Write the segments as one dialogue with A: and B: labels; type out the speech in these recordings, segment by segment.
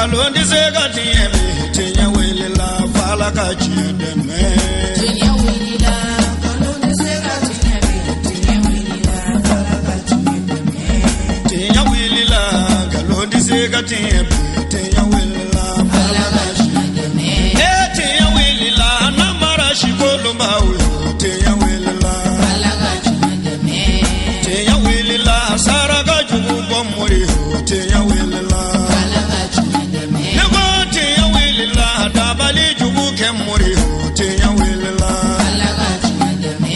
A: Nkalon tɛ se ka tiɲɛ bi, tiɲɛ wulila f'Ala ka tiɲɛ dɛmɛ.
B: Tiɲɛ wulila, nkalon tɛ se ka tiɲɛ bi, tiɲɛ wulila f'Ala ka tiɲɛ dɛmɛ.
A: Tiɲɛ wulila, nkalon tɛ se ka tiɲɛ bi, tiɲɛ wulila
B: Ala ka tiɲɛ dɛmɛ.
A: E tiɲɛ wulila, namara sikolonbaw yo, tiɲɛ wulila.
B: Ala ka tiɲɛ dɛmɛ.
A: Tiɲɛ wulila, saraka jugu bɔ mori yo, tiɲɛ wulila.
B: Ala ka tiɲɛ dɛmɛ.
A: Ne ko tiɲɛ wulila, dabali jugu kɛ mori yo, tiɲɛ wulila.
B: Ala ka tiɲɛ dɛmɛ.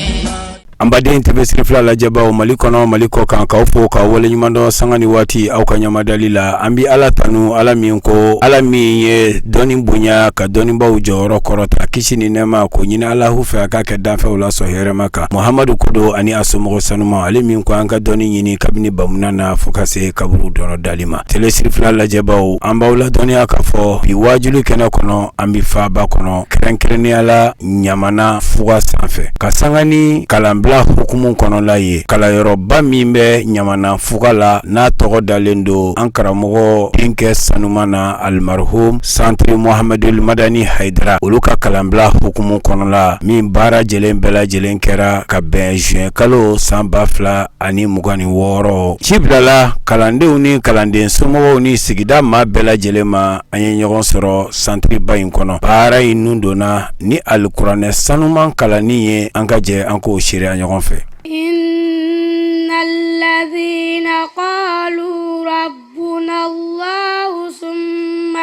C: An baden TV Sirifila lajɛbaw Mali kɔnɔ, Mali kɔ kan, k'aw fo k'aw waleɲumandɔn sanga ni waati aw ka ɲamadali la. An bi Ala tanu, Ala min ko, Ala min ye dɔnni bonya ka dɔnnibaw jɔyɔrɔ kɔrɔta. Kisi ni nɛɛma ko ɲini Alahu fɛ, a k'a kɛ danfɛnw la sɔn hɛrɛma kan, Muhamadu kodo ani a somɔgɔ sanuma, ale min ko an ka dɔnni ɲini kabini bamuna na fo ka se kaburu dɔrɔ dali ma. Télé Sirifila lajɛbaw, an b'aw ladɔnniya k'a fɔ bi waajuli kɛnɛ kɔnɔ, an bi faaba kɔnɔ, kɛrɛnkɛrɛnnenya la Ɲamana fuga sanfɛ, ka sanga ni kalanbila hukumu kɔnɔla ye. Kalanyɔrɔba min bɛ Ɲamana fuga la, n'a tɔgɔ dalen don an karamɔgɔ denkɛ sanuma na, alimarhum Centre Mohamedul Madani Hayidara, olu ka kalanbila hukumu kɔnɔla min baara jɛlen bɛɛ lajɛlen kɛra ka bɛn juin kalo san 2026. Ci bilala kalandenw ni kalanden somɔgɔw ni sigida maa bɛɛ lajɛlen ma. An ye ɲɔgɔn sɔrɔ santeriba in kɔnɔ. Baara in nun donna ni alikuranɛ sanuman kalanni ye. An ka jɛ an k'o seereya ɲɔgɔn fɛ.
D: إن الذين قالوا ربنا الله ثم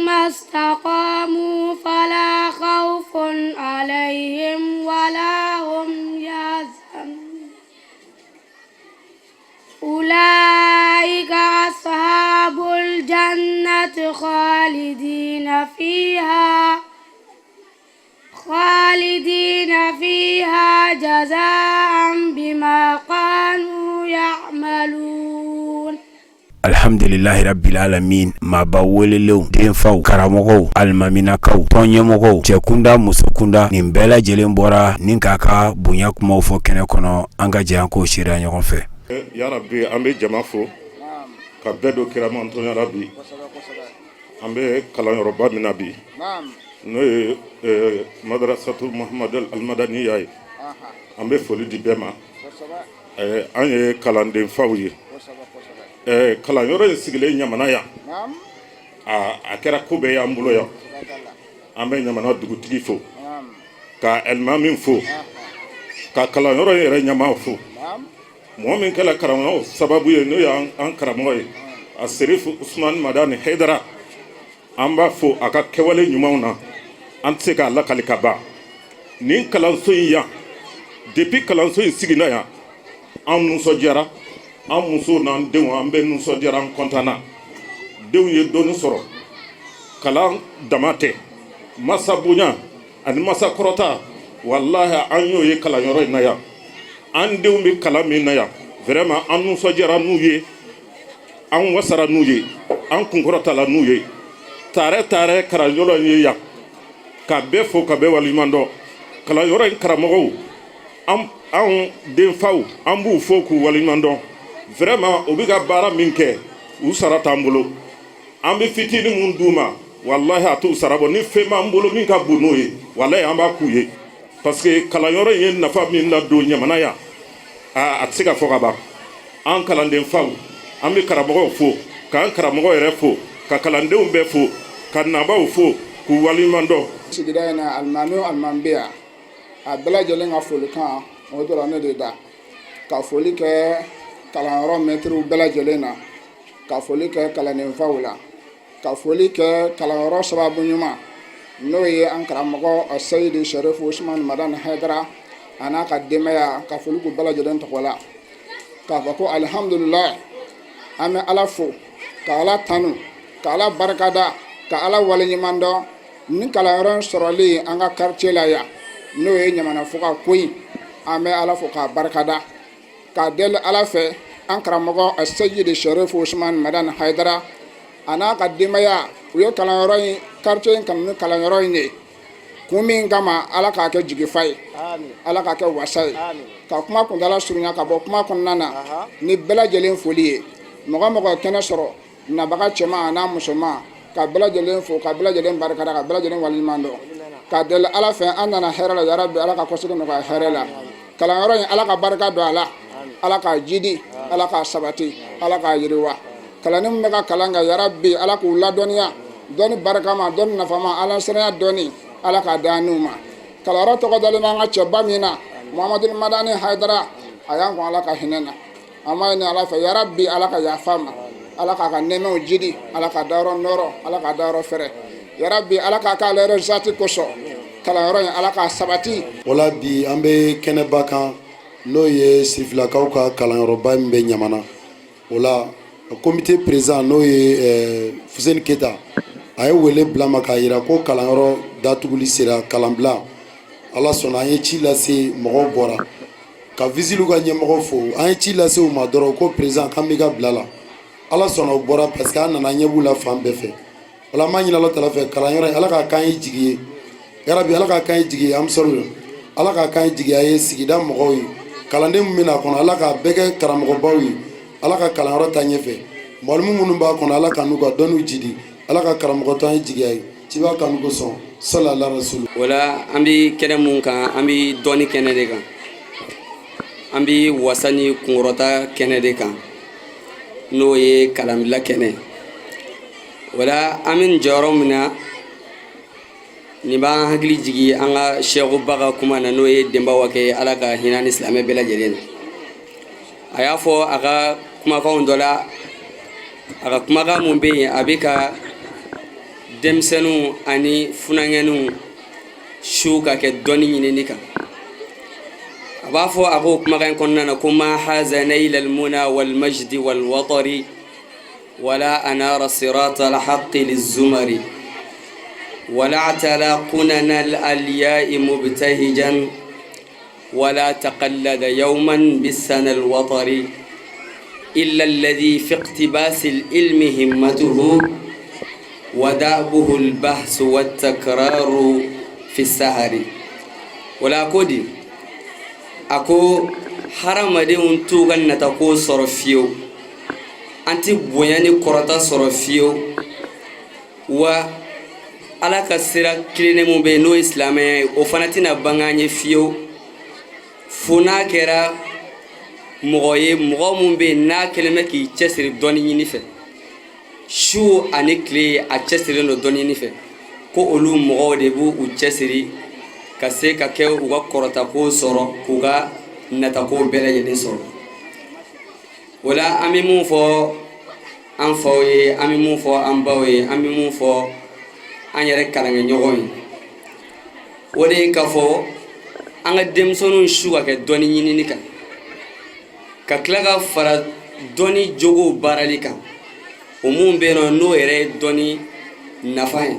D: استقاموا فلا خوف عليهم ولا هم يحزنون. أولئك أصحاب الجنة خالدين فيها جزاء بما كانوا يعملون.
C: Alhamdulilahi rabbil alamin. Maaba welelenw, denfaw, karamɔgɔw, alimaminakaw, tɔn ɲɛmɔgɔw, cɛkunda, musokunda, nin bɛɛ lajɛlen bɔra ni k'a ka bonya kumaw fɔ kɛnɛ kɔnɔ. An ka jɛ an k'o seereya ɲɔgɔn fɛ.
E: Yarabi, an bɛ jama fo ka bɛɛ don kiramantonya la. Bi an bɛ kalanyɔrɔba min na bi, n'o ye Madrasatu Muhamadu Almadaniya ye, an bɛ foli di bɛɛ ma. An ye kalanden faw ye. Kalanyɔrɔ in sigilen Ɲamana yan, a kɛra ko bɛɛ y'an bolo yan. An bɛ Ɲamana dugutigi fo, ka alimami fo, ka kalanyɔrɔ in yɛrɛ ɲɛmaa fo, mɔgɔ min kɛra karamɔgɔ sababu ye, n'o y'an karamɔgɔ ye, a Serifu Usumani Madani Hayidara. An b'a fo a ka kɛwale ɲumanw na, an tɛ se k'a lakali ka ban. Nin kalanso in yan, depuis kalanso in siginna yan, an nisɔndiyara. An musow n'an denw, an bɛɛ nisɔndiyara, an kɔntanna. Denw ye dɔnni sɔrɔ. Kalan dama tɛ, masa bonya ani masa kɔrɔta, walahi, an y'o ye kalanyɔrɔ in na yan. An denw bɛ kalan min na yan, vraiment, an nisɔndiyara n'u ye, an wasara n'u ye, an kunkɔrɔtala n'u ye. Taarɛ taarɛ kalanyɔrɔ in ye yan, ka bɛɛ fo ka bɛɛ waleɲuman dɔn. Kalanyɔrɔ in karamɔgɔw, an anw denfaw, an b'u fo k'u waleɲuman dɔn. Vraiment, u bɛ ka baara min kɛ, u sara t'an bolo. An bɛ fitinin mun d'u ma, walahi, a t'u sara bɔ. Ni fɛn b'an bolo min ka bon n'o ye, walahi, an b'a k'u ye, parce que kalanyɔrɔ in ye nafa min ladon Ɲamana yan, a tɛ se ka fɔ ka ban. An kalanden faw, an bɛ karamɔgɔw fo, k'an karamɔgɔ yɛrɛ fo, ka kalandenw bɛɛ fo, ka nabaw fo k'u waleɲuman dɔn.
F: Sigida in na, alimami o alimami bɛ yan, a bɛɛ lajɛlen ka folikan o dɔrɔn ne de da ka foli kɛ kalanyɔrɔ mɛtiriw bɛɛ lajɛlen na, ka foli kɛ kalandenfaw la, ka foli kɛ kalanyɔrɔ sababu ɲuman, n'o ye an karamɔgɔ Seyidi Sɛrifu Usumani Madani Hayidara a n'a ka denbaya, ka foli k'u bɛɛ lajɛlen tɔgɔ la, k'a fɔ ko alihamudulilayi. An bɛ Ala fo, ka Ala tanu, ka Ala barikada, ka Ala waleɲuman dɔn ni kalanyɔrɔ in sɔrɔli an ka quartier la yan, n'o ye Ɲamana fuga ko in. An bɛ Ala fo k'a barikada, k'a deli Ala fɛ, an karamɔgɔ Seyidi Sɛrifu Usumani Madani Hayidara a n'a ka denbaya, u ye kalanyɔrɔ in, quartier in kanu ni kalanyɔrɔ in ye. Kun min kama, Ala k'a kɛ jigifa ye, Ala k'a kɛ wasa ye. Ka kuma kuntala surunya ka bɔ kuma kɔnɔna na ni bɛɛ lajɛlen foli ye, mɔgɔ mɔgɔ kɛnɛ sɔrɔ, nabaga cɛman a n'a musoman, ka bɛɛ lajɛlen fo, ka bɛɛ lajɛlen barikada, ka bɛɛ lajɛlen waleɲuman dɔn, ka deli Ala fɛ. An nana hɛrɛ la, yarabi Ala ka kɔsegin nɔgɔya hɛrɛ la. Kalanyɔrɔ in, Ala ka barika don a la, Ala k'a jidi, Ala k'a sabati, Ala k'a yiriwa. Kalanden min bɛ ka kalan kɛ, yarabi Ala k'u ladɔnniya dɔnni barikama, dɔnni nafama, Ala siranya dɔnni, Ala k'a d'an n'u ma. Kalanyɔrɔ tɔgɔ dalen b'an ka cɛba min na, Muhamadu Madani Hayidara, a y'an kɔn Ala ka hinɛ na. An b'a ɲini Ala fɛ, yarabi Ala ka yafa ma, Ala k'a ka nɛɛmɛw jidi, Ala ka dayɔrɔ nɔrɔ, Ala ka dayɔrɔ fɛrɛ, yarabi Ala k'a k'ale yɛrɛ zati kosɔn. Kalanyɔrɔ in, Ala k'a sabati.
G: O la bi, an bɛ kɛnɛba kan, n'o ye sirifilakaw ka kalanyɔrɔba min bɛ Ɲamana. O la, comité président, n'o ye Fuseni Keta, a ye wele bila ma k'a yira ko kalanyɔrɔ datuguli sera, kalanbila. Ala sɔnna, an ye ci lase, mɔgɔw bɔra ka visiliw ka ɲɛmɔgɔ fo. An ye ci lase u ma dɔrɔn ko président, k'an b'i ka bila la. Ala sɔnna, u bɔra, parce que an nana ɲɛ b'u la fan bɛɛ fɛ. Wala an b'a ɲini Ala tala fɛ, kalanyɔrɔ in, Ala k'a k'an ye jigi ye, yarabi Ala k'a k'an ye jigi ye, an Ala k'a k'an ye jigiya ye sigida mɔgɔw ye. Kalanden min bɛna kɔnɔ, Ala k'a bɛɛ kɛ karamɔgɔbaw ye. Ala ka kalanyɔrɔ ta ɲɛfɛ. Mwalimu minnu b'a kɔnɔ, Ala ka n'u ka dɔnniw jidi, Ala ka karamɔgɔ to an ye jigiya ye ciba kanu kosɔn, salala rasulu.
H: O la, an bɛ kɛnɛ mun kan? An bɛ dɔnni kɛnɛ de kan, an bɛ wasa ni kunkɔrɔta kɛnɛ de kan, n'o ye kalanbila kɛnɛ. O la, an bɛ nin jɔyɔrɔ min na nin b'an hakili jigi an ka sɛkuba ka kuma na, n'o ye Denba Wakɛ ye, Ala ka hinɛ ni silamɛ bɛɛ lajɛlen na. A y'a fɔ a ka kumakanw dɔ la, a ka kumakan mun bɛ yen, a bɛ ka denmisɛnninw ani funankɛninw su ka kɛ dɔnni ɲinini kan. A b'a fɔ a ko kumakan in kɔnɔna na ko ma haza naila almuna walmajdi walwatari wala anara sirata alhaqi lizumari wala atala qunana alalyai mubtahijan ولا تقلد يوما بالسنى الوطر إلا الذي في اقتباس العلم همته ودأبه البحث والتكرار في السهر. ولا كودي ako hadamadenw t'u ka natako sɔrɔ fiyewu, an tɛ bonya ni kɔrɔta sɔrɔ fiyewu. Wa Ala ka sira tilennen mun bɛ yen, n'o ye silamɛya ye, o fana tɛna bange an ye fiyewu, fo n'a kɛra mɔgɔ ye, mɔgɔ mun bɛ yen, n'a kɛlen bɛ k'i cɛsiri dɔnni ɲini fɛ, su ani tile a cɛsirilen don dɔnni ɲini fɛ, ko olu mɔgɔw de b'u u cɛsiri ka se ka kɛ u ka kɔrɔtako sɔrɔ, k'u ka natako bɛɛ lajɛlen sɔrɔ. O la, an bɛ mun fɔ an faw ye, an bɛ mun fɔ an baw ye, an bɛ mun fɔ an yɛrɛ kalankɛɲɔgɔnw ye, o de ye k'a fɔ an ka denmisɛnninw su ka kɛ dɔnni ɲinini kan, ka tila ka fara dɔnni jogow baarali kan, o mun bɛ yen nɔ, n'o yɛrɛ ye dɔnni nafa ye.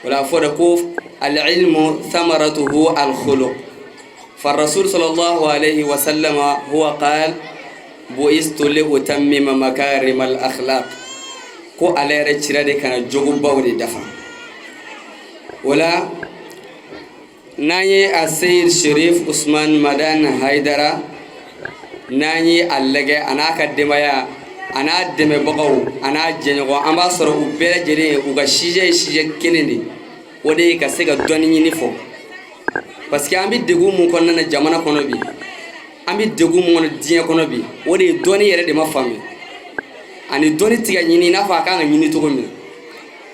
H: O la, a fɔ de ko al-ilmu thamaratuhu al-khuluq. فالرسول صلى الله عليه وسلم هو قال بعثت لأتمم مكارم الأخلاق، ko ale yɛrɛ cira de kana jogobaw de dafa. O la, n'an ye a Seyid Sherif Usman Madan Haidara, n'an ye a lajɛ, a n'a ka denbaya, a n'a dɛmɛbagaw, a n'a jɛɲɔgɔn, an b'a sɔrɔ u bɛɛ lajɛlen, u ka sujet ye sujet kelen de, o de ye ka se ka dɔnni ɲini fɔ, parce que an bɛ degun mun kɔnɔna na jamana kɔnɔ bi, an bɛ degun mun kɔnɔ diɲɛ kɔnɔ bi, o de ye dɔnni yɛrɛ de ma faamuya, ani dɔnni tɛ ka ɲini i n'a fɔ a kan ka ɲini cogo min na.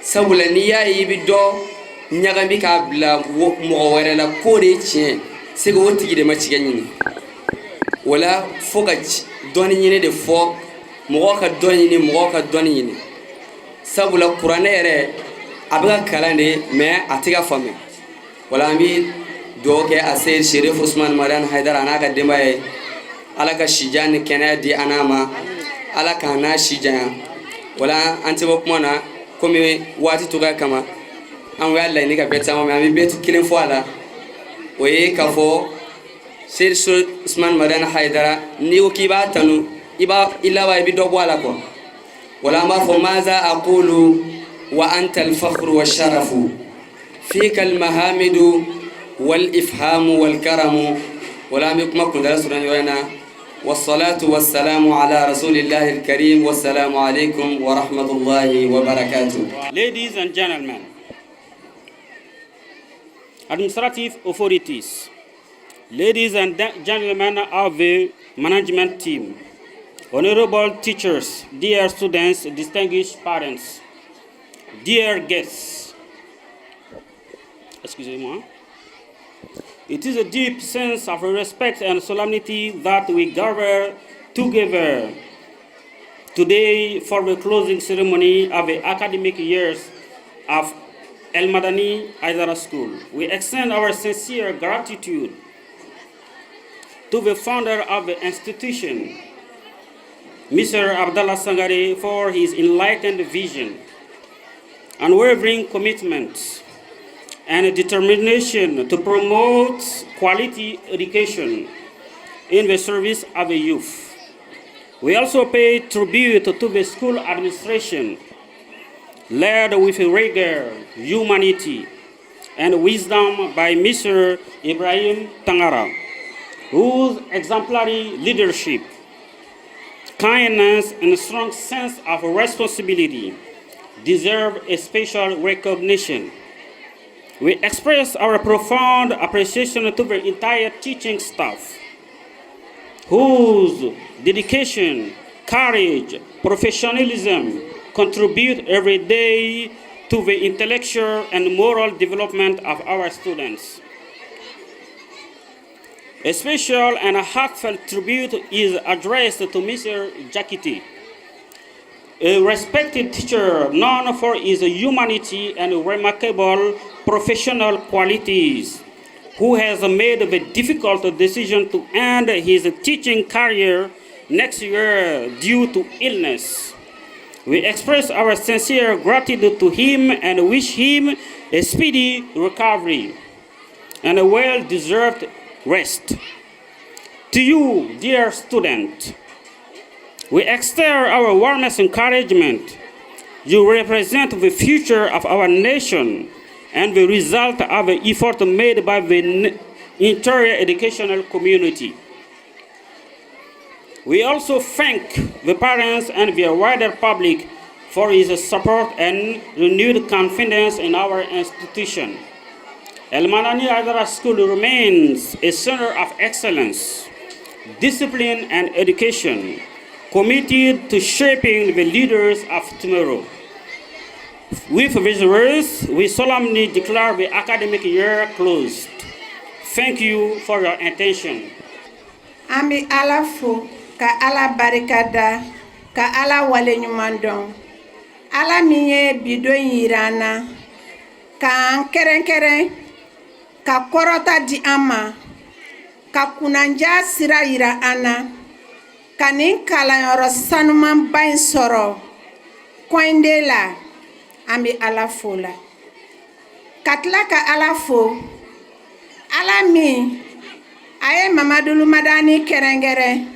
H: Sabula n'i y'a ye i bɛ dɔ ɲagami k'a bila mɔgɔ wɛrɛ la k'o de ye tiɲɛ, c'est que o tigi de ma tiɲɛ ɲini. O la, fo ka dɔnni ɲini de fɔ, mɔgɔw ka dɔnni ɲini, mɔgɔw ka dɔnni ɲini, sabula kuranɛ yɛrɛ a bɛ ka kalan de, mais a tɛ ka faamuya. Wala an bɛ dugawu kɛ a Seyid Sherif Usman Madan Haidara a n'a ka denbaya ye. Ala ka sijan ni kɛnɛya di an n'a ma, Ala k'an n'a si janya. Wala an tɛ bɔ kuma na, komi waati cogoya kama, an y'a laɲini ka bɛɛ caman, mais an bɛ bɛɛ kelen fɔ a la, o ye k'a fɔ Seyid Usman Madan Haidara, n'i ko k'i b'a tanu, i b'a i laban i bɛ dɔ bɔ a la quoi. Wala an b'a fɔ maza aqulu wa anta al-fakhru wa sharafu. Fika almahamidu wal ifhamu wal karamu. Wala an bɛ kuma kuntala surunya yɔrɔ in na. Wassalatu wassalamu ala rasulillahi alkarim. Wassalamu alaikum wa rahmatullahi wa barakatuh.
I: Ladies and gentlemen, administrative authorities, ladies and gentlemen of the management team, honorable teachers, dear students, distinguished parents, dear guests, excusez-moi. It is a deep sense of respect and solemnity that we gather together today for the closing ceremony of the academic years of El Madani Aidara School. We extend our sincere gratitude to the founder of the institution, Mr. Abdallah Sangare, for his enlightened vision, unwavering commitment, and determination to promote quality education in the service of the youth. We also pay tribute to the school administration, led with rigor, humanity, and wisdom by Mr. Ibrahim Tangara, whose exemplary leadership, kindness, and strong sense of responsibility deserve a special recognition. We express our profound appreciation to the entire teaching staff, whose dedication, courage, professionalism contribute every day to the intellectual and moral development of our students. A special and a heartfelt tribute is addressed to Mr. Jakiti, a respected teacher known for his humanity and remarkable professional qualities, who has made the difficult decision to end his teaching career next year due to illness. We express our sincere gratitude to him and wish him a speedy recovery and a well-deserved rest. To you, dear student, we extend our warmest encouragement. You represent the future of our nation and the result of the effort made by the entire educational community. We also thank the parents and the wider public for his support and renewed confidence in our institution. El Madani Aidara School remains a center of excellence, discipline, and education, committed to shaping the leaders of tomorrow. With these words, we solemnly declare the academic year closed. Thank you for your attention.
J: An bɛ Ala fo, ka Ala barika da, ka Ala waleɲuman dɔn, Ala min ye bi don in yira an na, k'an kɛrɛnkɛrɛn, ka kɔrɔta di an ma, ka kunnandiya sira yira an na, ka nin kalanyɔrɔ sanumanba in sɔrɔ Kɔnde la. An bɛ Ala fo la, ka tila ka Ala fo, Ala min a ye Mamadulu Madani kɛrɛnkɛrɛn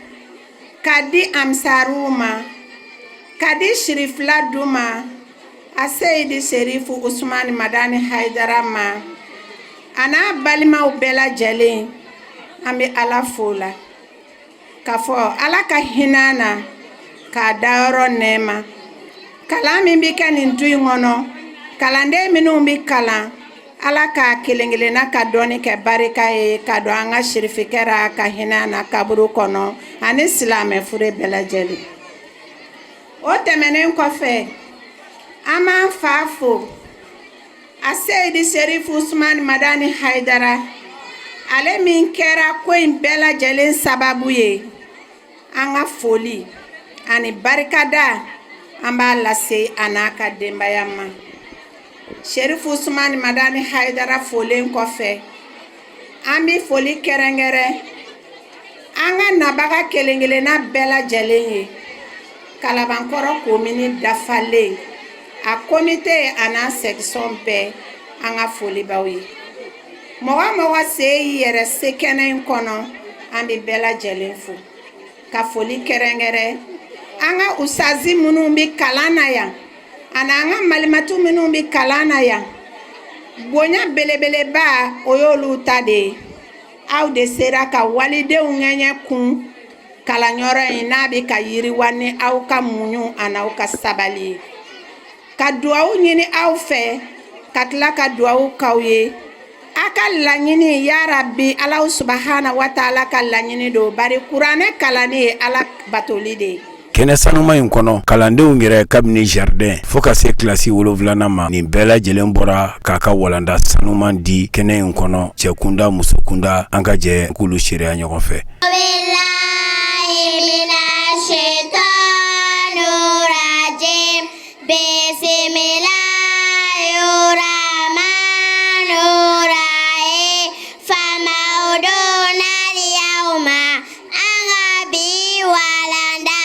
J: ka di ansaruw ma, ka di sirifila du ma, a Seyidi Serifu Usumani Madani Hayidara ma, a n'a balimaw bɛɛ lajɛlen. An bɛ Ala fo la k'a fɔ Ala ka hinɛ an na k'a dayɔrɔ nɛɛma. Kalan min bɛ kɛ nin du in kɔnɔ, kalanden minnu bɛ kalan, Ala k'a kelen kelenna ka dɔɔni kɛ barika ye, ka don an ka sirifikɛ ra, ka hinɛ an na kaburu kɔnɔ, ani silamɛ fure bɛɛ lajɛlen. O tɛmɛnen kɔfɛ, an b'an fa fo, a Seyidi Serifu Usumani Madani Hayidara, ale min kɛra ko in bɛɛ lajɛlen sababu ye. An ka foli ani barikada, an b'a lase a n'a ka denbaya ma. Serifu Usumani Madani Hayidara folen kɔfɛ, an bɛ foli kɛrɛnkɛrɛn an ka nabaga kelen kelenna bɛɛ lajɛlen ye, Kalabankɔrɔ komini dafalen, a komite a n'a section bɛɛ, an ka foli b'aw ye. Mɔgɔ mɔgɔ se y'i yɛrɛ se kɛnɛ in kɔnɔ, an bɛ bɛɛ lajɛlen fo, ka foli kɛrɛnkɛrɛn an ka usazi minnu bɛ kalan na yan, ani an ka malimatu minnu bɛ kalan na yan. Bonya belebeleba, o y'olu ta de ye. Aw de sera ka walidenw ŋɛɲɛ kun kalanyɔrɔ in n'a bɛ ka yiriwa ni aw ka muɲu an'aw ka sabali ye. Ka duwawu ɲini aw fɛ, ka tila ka duwawu k'aw ye. A ka laɲini, yarabi, Alahu subahana wa taala ka laɲini don, bari kuranɛ kalanni ye Ala batoli de ye.
C: Kɛnɛ sanuma in kɔnɔ, kalandenw yɛrɛ, kabini jardin fo ka se kilasi 7nan ma, nin bɛɛ lajɛlen bɔra k'a ka walanda sanuman di kɛnɛ in kɔnɔ, cɛkunda, musokunda. An ka jɛ k'olu seereya ɲɔgɔn fɛ.
K: An ka bi walanda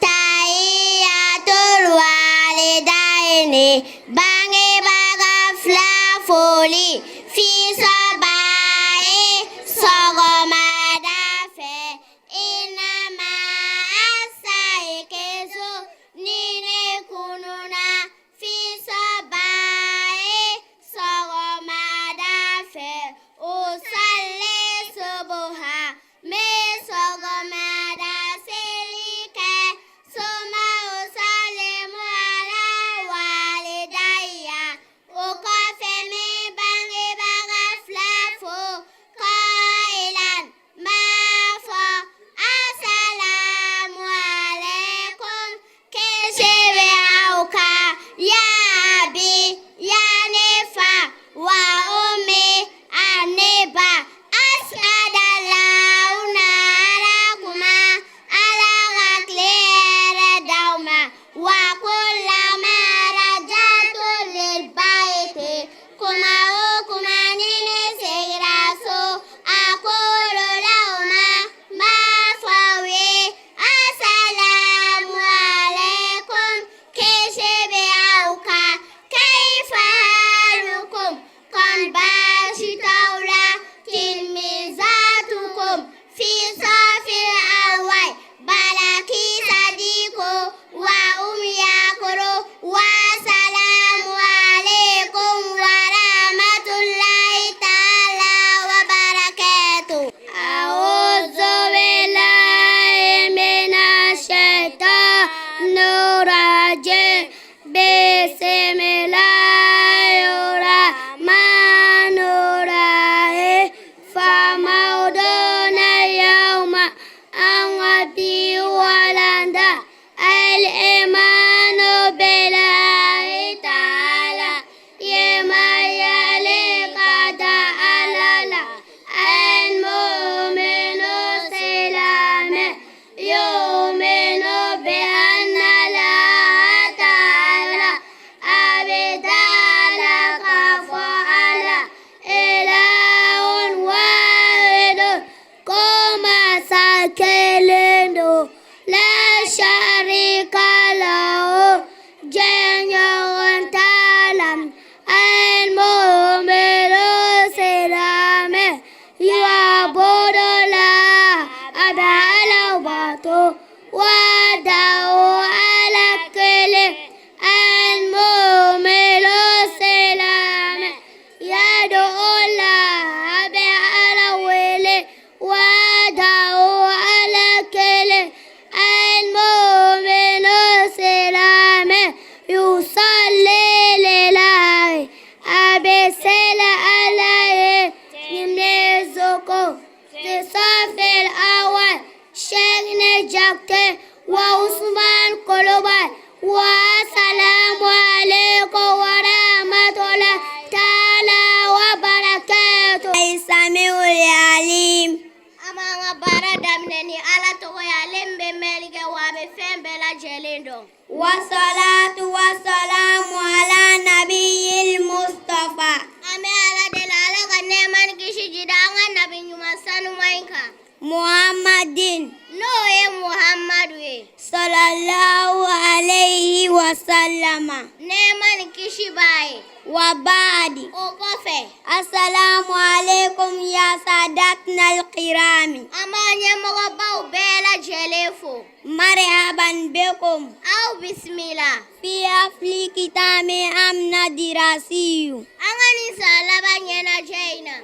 K: tahiyatul walidayini, bangebaga fila foli, fi sabahi, sɔgɔmada fɛ, inama astayikizu, ni ne kununa, fi sabahi, sɔgɔmada fɛ, usalli subuha, n bɛ sɔgɔmada seli kɛ, suma usallimu ala walidaya, o kɔfɛ n bɛ bangebaga fila fo, qailan, n b'a fɔ, asalamu alaikum, kisi bɛ aw kan, ya abi, ya ne fa, wa ummi, ani ba, as'adallahu naharakuma, Ala ka tile hɛrɛ d'aw ma, wa kullama raja'tu lil bayti, kuma o kuma ni ne seginna so, aqulu lahuma, n b'a fɔ aw ye, asalamu alaikum, kisi bɛ aw kan, kayfa halukum, kɔni baasi t'aw la, tilmizatukum fi safil awwal, Balakisa Diko wa um Yakoro, wa salamu alaikum wa rahmatullahi ta'ala wa barakatuh.
D: أعوذ بالله من الشيطان الرجيم بسم الله الرحمن الرحيم فموضوعنا اليوم an ka bi walanda الإيمان بالله تعالى limaniyali ka da Ala la المؤمن silamɛ يؤمن بأن الله تعالى a bɛ da la k'a fɔ Ala إله واحد ko masa kelen don لا شريك له jɛɲɔgɔn t'a la المؤمن silamɛ يعبد الله a bɛ Ala bato وحده Ala kelen المؤمن silamɛ يدعو الله a bɛ Ala wele وحده Ala kelen المؤمن silamɛ يصلي لله a bɛ seli Ala ye تلميذكم في الصف الأول Cheikhna Jakite wa Usman Kulubali والسلام عليكم ورحمة الله تعالى وبركاته.
K: السميع العليم. An b'an ka baara daminɛ ni Ala tɔgɔ ye, ale min bɛ mɛnni kɛ wa a bɛ fɛn bɛɛ lajɛlen dɔn.
D: والصلاة والسلام على نبي المصطفى.
K: An bɛ Ala deli, Ala ka nɛɛma ni kisi jida an ka nabi ɲuman sanuman in kan.
D: محمد
K: N'o ye Muhamadu ye.
D: صلى الله عليه وسلم.
K: Nɛɛma ni kisi kisi b'a ye.
D: Wa baadi.
K: O kɔfɛ.
D: Assalamu alaikum ya sadatna alkirami.
K: An b'an ɲɛmɔgɔbaw bɛɛ lajɛlen fo.
D: Marhaban bikum.
K: Aw bisimila.
D: Fi hafli kitami amna dirasiyu.
K: An ka nin san laban ɲɛnajɛ in na.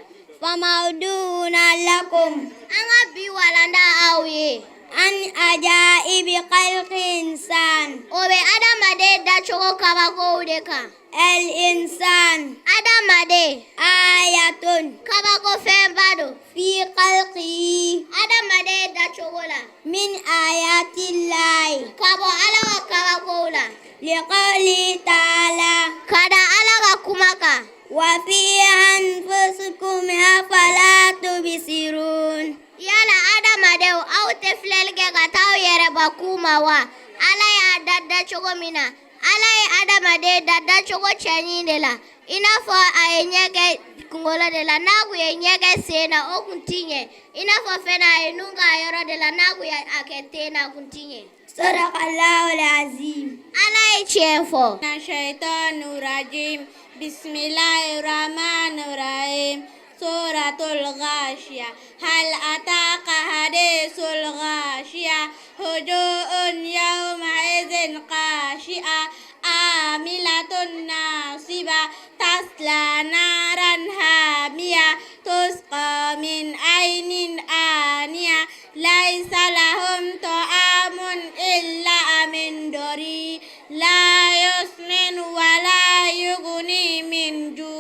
D: Famawduna lakum.
K: An ka bi walanda aw ye.
D: An ajaibi khalqi insan.
K: O bɛ adamaden dacogo kabakow de kan.
D: El insan.
K: Adamaden.
D: Ayatun.
K: Kabakofɛnba don.
D: Fi khalqihi.
K: Adamaden dacogo la.
D: Min ayatillahi.
K: Ka bɔ Ala ka kabakow la.
D: Liqawli ta'ala.
K: Ka da Ala ka kuma kan.
D: Wa fi anfusikum afala tubsirun.
K: Yala adamadenw aw tɛ filɛli kɛ ka taa aw yɛrɛbakun ma wa? Ala y'a da dacogo min na, Ala ye adamaden da dacogo cɛɲi de la. I n'a fɔ a ye ɲɛ kɛ kunkolo de la, n'a kun ye ɲɛ kɛ sen na, o kun ti ɲɛ. I n'a fɔ fɛnɛ a ye nun k'a yɔrɔ de la, n'a kun ye a kɛ ten na, a kun ti ɲɛ.
D: Sadaqallahu alazim.
K: Ala ye tiɲɛ fɔ.
L: Shaitanu rajim. Bismillahirrahmanirrahim. Suratul Ghashiyah. Hal ataka hadisul Ghashiyah. Hujuun yawma izin khashi'ah. Amilatun nasibah. Tasla naran hamiyah. Tusqa min ainin aniyah. Laisa lahum ta'amun illa min dori. La yusmin wa la yughni min ju.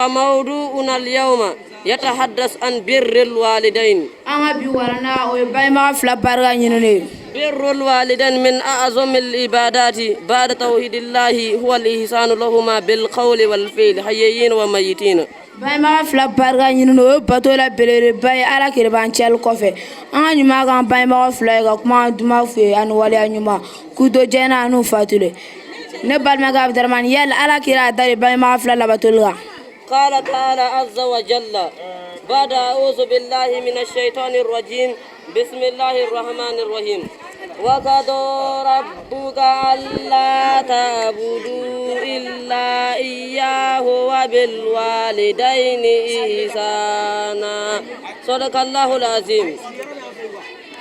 H: موضوعنا اليوم يتحدث عن بر الوالدين.
M: An ka bi walanda o ye bangebaga fila barika ɲinini ye.
H: بر الوالدين من أعظم العبادات بعد توحيد الله هو الإحسان لهما بالقول والفعل حيين وميتين.
M: Bangebaga fila barika ɲinini o ye bato la belebeleba ye Ala kerebancɛli kɔfɛ. An ka ɲuman k'an bangebaga fila ye ka kuma duman f'u ye ani waleya ɲuman k'u to diɲɛ na an'u fatulen. Ne balimakɛ Abudaramani, yali Ala kira a da de bangebaga fila labatoli kan?
H: قال تعالى عز وجل بعد أعوذ بالله من الشيطان الرجيم بسم الله الرحمن الرحيم وقضى ربك ألا تعبدوا إلا إياه وبالوالدين إحسانا صدق الله العظيم.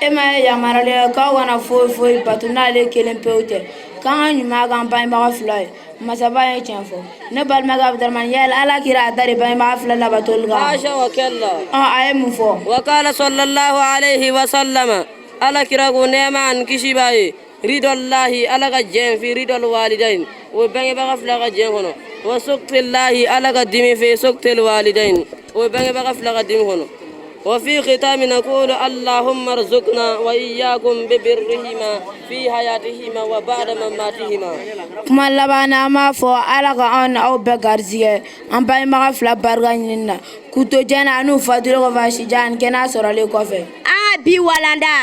M: E ma ye yamaruyalen ye k'aw kana foyi foyi bato n'ale kelen pewu tɛ, k'an ka ɲuman k'an bangebaga fila ye. Masaba ye tiɲɛ fɔ. Ne balimakɛ Abudaramani, yali Ala kira a da de bangebaga fila labatoli kan?
H: حاشا وكلا.
M: A ye mun fɔ?
H: وقال صلى الله عليه وسلم ala kira ko nɛɛma ani kisi b'a ye رضا الله ala ka jɛn في رضا الوالدين o bangebaga fila ka jɛn kɔnɔ وسخط الله ala ka dimi في سخط الوالدين o bangebaga fila ka dimi kɔnɔ. وفي ختام نقول اللهم ارزقنا وإياكم ببرهما في حياتهما وبعد مماتهما.
M: Kuma laban na, an b'a fɔ Ala ka anw ni aw bɛɛ garijɛgɛ an bangebaga fila barika ɲinini na k'u to diɲɛ na an'u fatulen kɔfɛ a sijan ani kɛnɛya sɔrɔlen kɔfɛ.
L: An ka bi walanda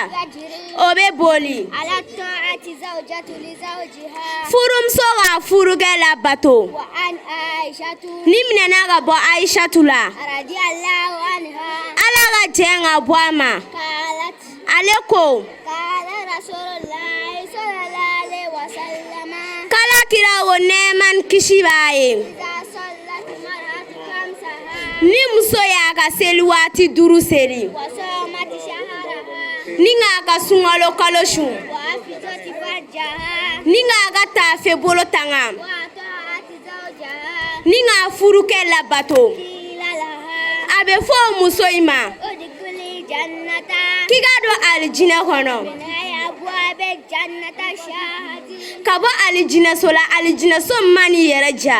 L: o bɛ boli
D: على طاعة زوجة لزوجها.
L: Furumuso ka furukɛ labato.
D: وعن عائشة.
L: Ni minɛna ka bɔ Ayisatu la,
D: رضي الله عنها.
L: Ala ka jɛn ka bɔ a ma,
D: قالت.
L: Ale ko:
D: قال رسول الله صلى الله عليه وسلم.
L: K'Ala kira ko nɛɛma ni kisi b'a ye:
D: إذا صلت المرأة خمسها.
L: Ni muso y'a ka seli waati duuru seli,
D: وصامت شهرها.
L: Ni k'a ka sunkalo kalo sun,
D: وحفظت فرجها.
L: Ni k'a ka taafe bolo tanga,
D: وأطاعت زوجها.
L: Ni k'a furukɛ labato,
D: قيل لها.
L: A bɛ fɔ o muso in ma
D: ادخلي الجنة.
L: K'i ka don alijinɛ kɔnɔ
D: من أي أبواب الجنة شاءت.
L: Ka bɔ alijinɛso la, alijinɛso min ma n'i yɛrɛ ja.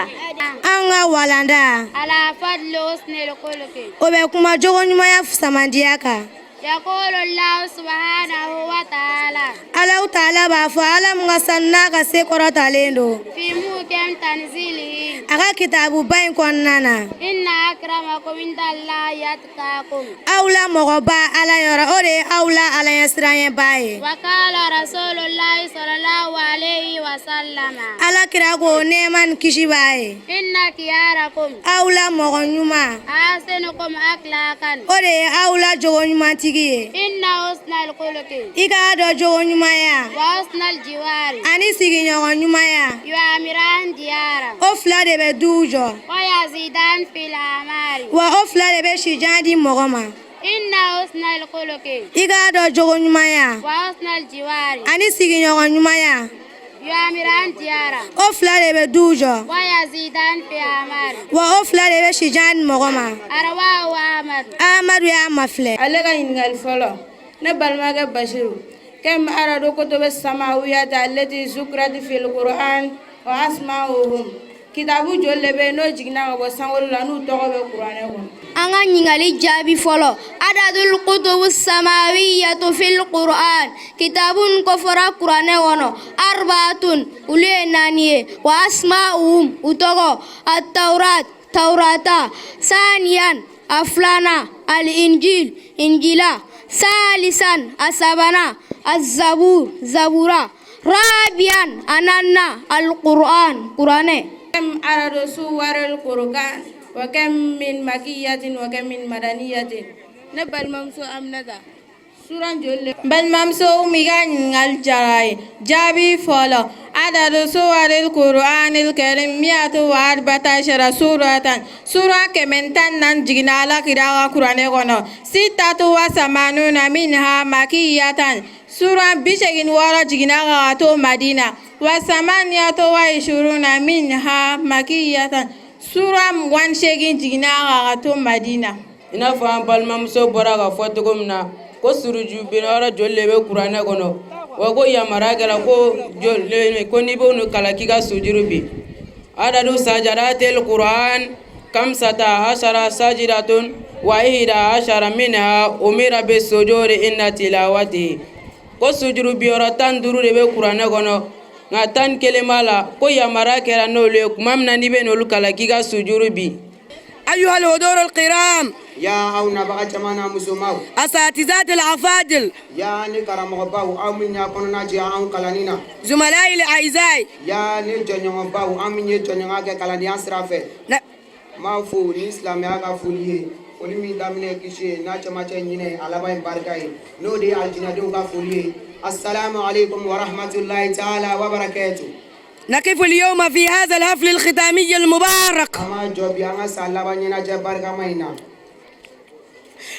N: An ka walanda
O: على فضل حسن الخلق.
N: o bɛ kuma jogo ɲumanya fisamandiya kan.
O: يقول الله سبحانه وتعالى
N: Alahu taala b'a fɔ, Ala mun ka sanu n'a ka se kɔrɔtalen don,
O: في محكم تنزيله
N: a ka kitabuba in kɔnɔna na:
O: إن أكرمكم عند الله أتقاكم.
N: Aw la mɔgɔba Ala yɔrɔ, o de ye aw la Ala ɲɛsiranɲɛba ye.
O: وقال رسول الله صلى الله عليه وسلم
N: Ala kira ko nɛɛma ni kisi b'a ye:
O: إن خياركم
N: Aw la mɔgɔ ɲuman,
O: أحسنكم أخلاقا.
N: o de ye aw la jogo ɲumantigi. matigi ye.
O: Inna husnal khuluqi.
N: I k'a dɔn jogo ɲumanya.
O: Wa husnal jiwari.
N: Ani sigiɲɔgɔn ɲumanya.
O: Yuamiran diyara.
N: O fila de bɛ duw jɔ.
O: Wa yazidan fil amari.
N: Wa o fila de bɛ sijan di mɔgɔ ma.
O: Inna husnal khuluqi.
N: I k'a dɔn jogo ɲumanya.
O: Wa husnal jiwari.
N: Ani sigiɲɔgɔn ɲumanya.
O: Yuamiran diyara.
N: O fila de bɛ duw jɔ.
O: Wa yazidan fil amari.
N: Wa o fila de bɛ sijan di mɔgɔ ma.
O: Arawahu Ahmad.
N: Amadu y'a mafilɛ.
M: Ale ka ɲininkali fɔlɔ, ne balimakɛ Basiru, kam adadu kutubi samawiyati allati zukirat fil Qur'an wa asma'uhum kitabu joli de bɛ yen n'o jiginna ka bɔ sankolo la n'u tɔgɔ bɛ kuranɛ kɔnɔ?
L: An ka ɲininkali jaabi fɔlɔ, adadul kutubu samawiyatu fil Qur'an, kitabu min kofɔra kuranɛ kɔnɔ, arbaatun, olu ye naani ye, wa asma'uhum, u tɔgɔ, atawurat, tawurata, saniyan, a filanan, al-injil, injila, salisan, a sabanan, azabur, zabura, rabian, a naaninan, al-Qur'an, kuranɛ.
M: Kam adadu suwaril Qur'an wa kam min makiyatin wa kam min madaniyatin? Ne balimamuso Aminata, suran joli de?
J: Balimamuso Umu, i ka ɲininkali diyara n ye. Jaabi fɔlɔ, adadu suwaril Qur'anil karim miyatu wa arbata ashara suratan, sura 114 jiginna Ala kira ka kuranɛ kɔnɔ. Sitatu wa samanuna minha makiyatan, sura 86 jiginna ka to Madina. Wa samaniyatu wa ishuruna minha makiyatan, sura 28 jiginna ka to Madina.
H: I n'a fɔ an balimamuso bɔra ka fɔ cogo min na ko suruju binyɔrɔ joli de bɛ kuranɛ kɔnɔ, wa ko yamaruya kɛra ko joli ko n'i b'o kalan k'i ka sujuru bin. Adadu sajadatil Qur'an kamsata ashara sajidatun wa ihda ashara minha umira bi sujudi inda tilawati, ko sujuru binyɔrɔ 15 de bɛ kuranɛ kɔnɔ, nka 11 b'a la ko yamaruya kɛra n'olu ye tuma min na n'i bɛ n'olu kalan k'i ka sujuru bin.
P: أيها الحضور الكرام.
Q: Ya aw nabaga caman n'a musomaw.
P: أساتذة الأفاضل.
Q: Ya ne karamɔgɔbaw, aw min y'a kɔnɔna jɛ anw kalanni na.
P: زملائي الأعزاء.
Q: Ya ne jɔɲɔgɔnbaw, an min ye jɔɲɔgɔnya kɛ kalandenya sira fɛ. N b'aw fo ni silamɛya ka foli ye, foli min daminɛ ye kisi ye, n'a cɛmancɛ ɲinɛ, a laban ye barika ye, n'o de ye alijinɛdenw ka foli ye. Assalamu alaikum wa rahmatulahi taala wa barakatuh.
P: نقف اليوم في هذا الحفل الختامي المبارك.
Q: An b'a jɔ bi an ka san laban ɲɛnajɛ barikama in na.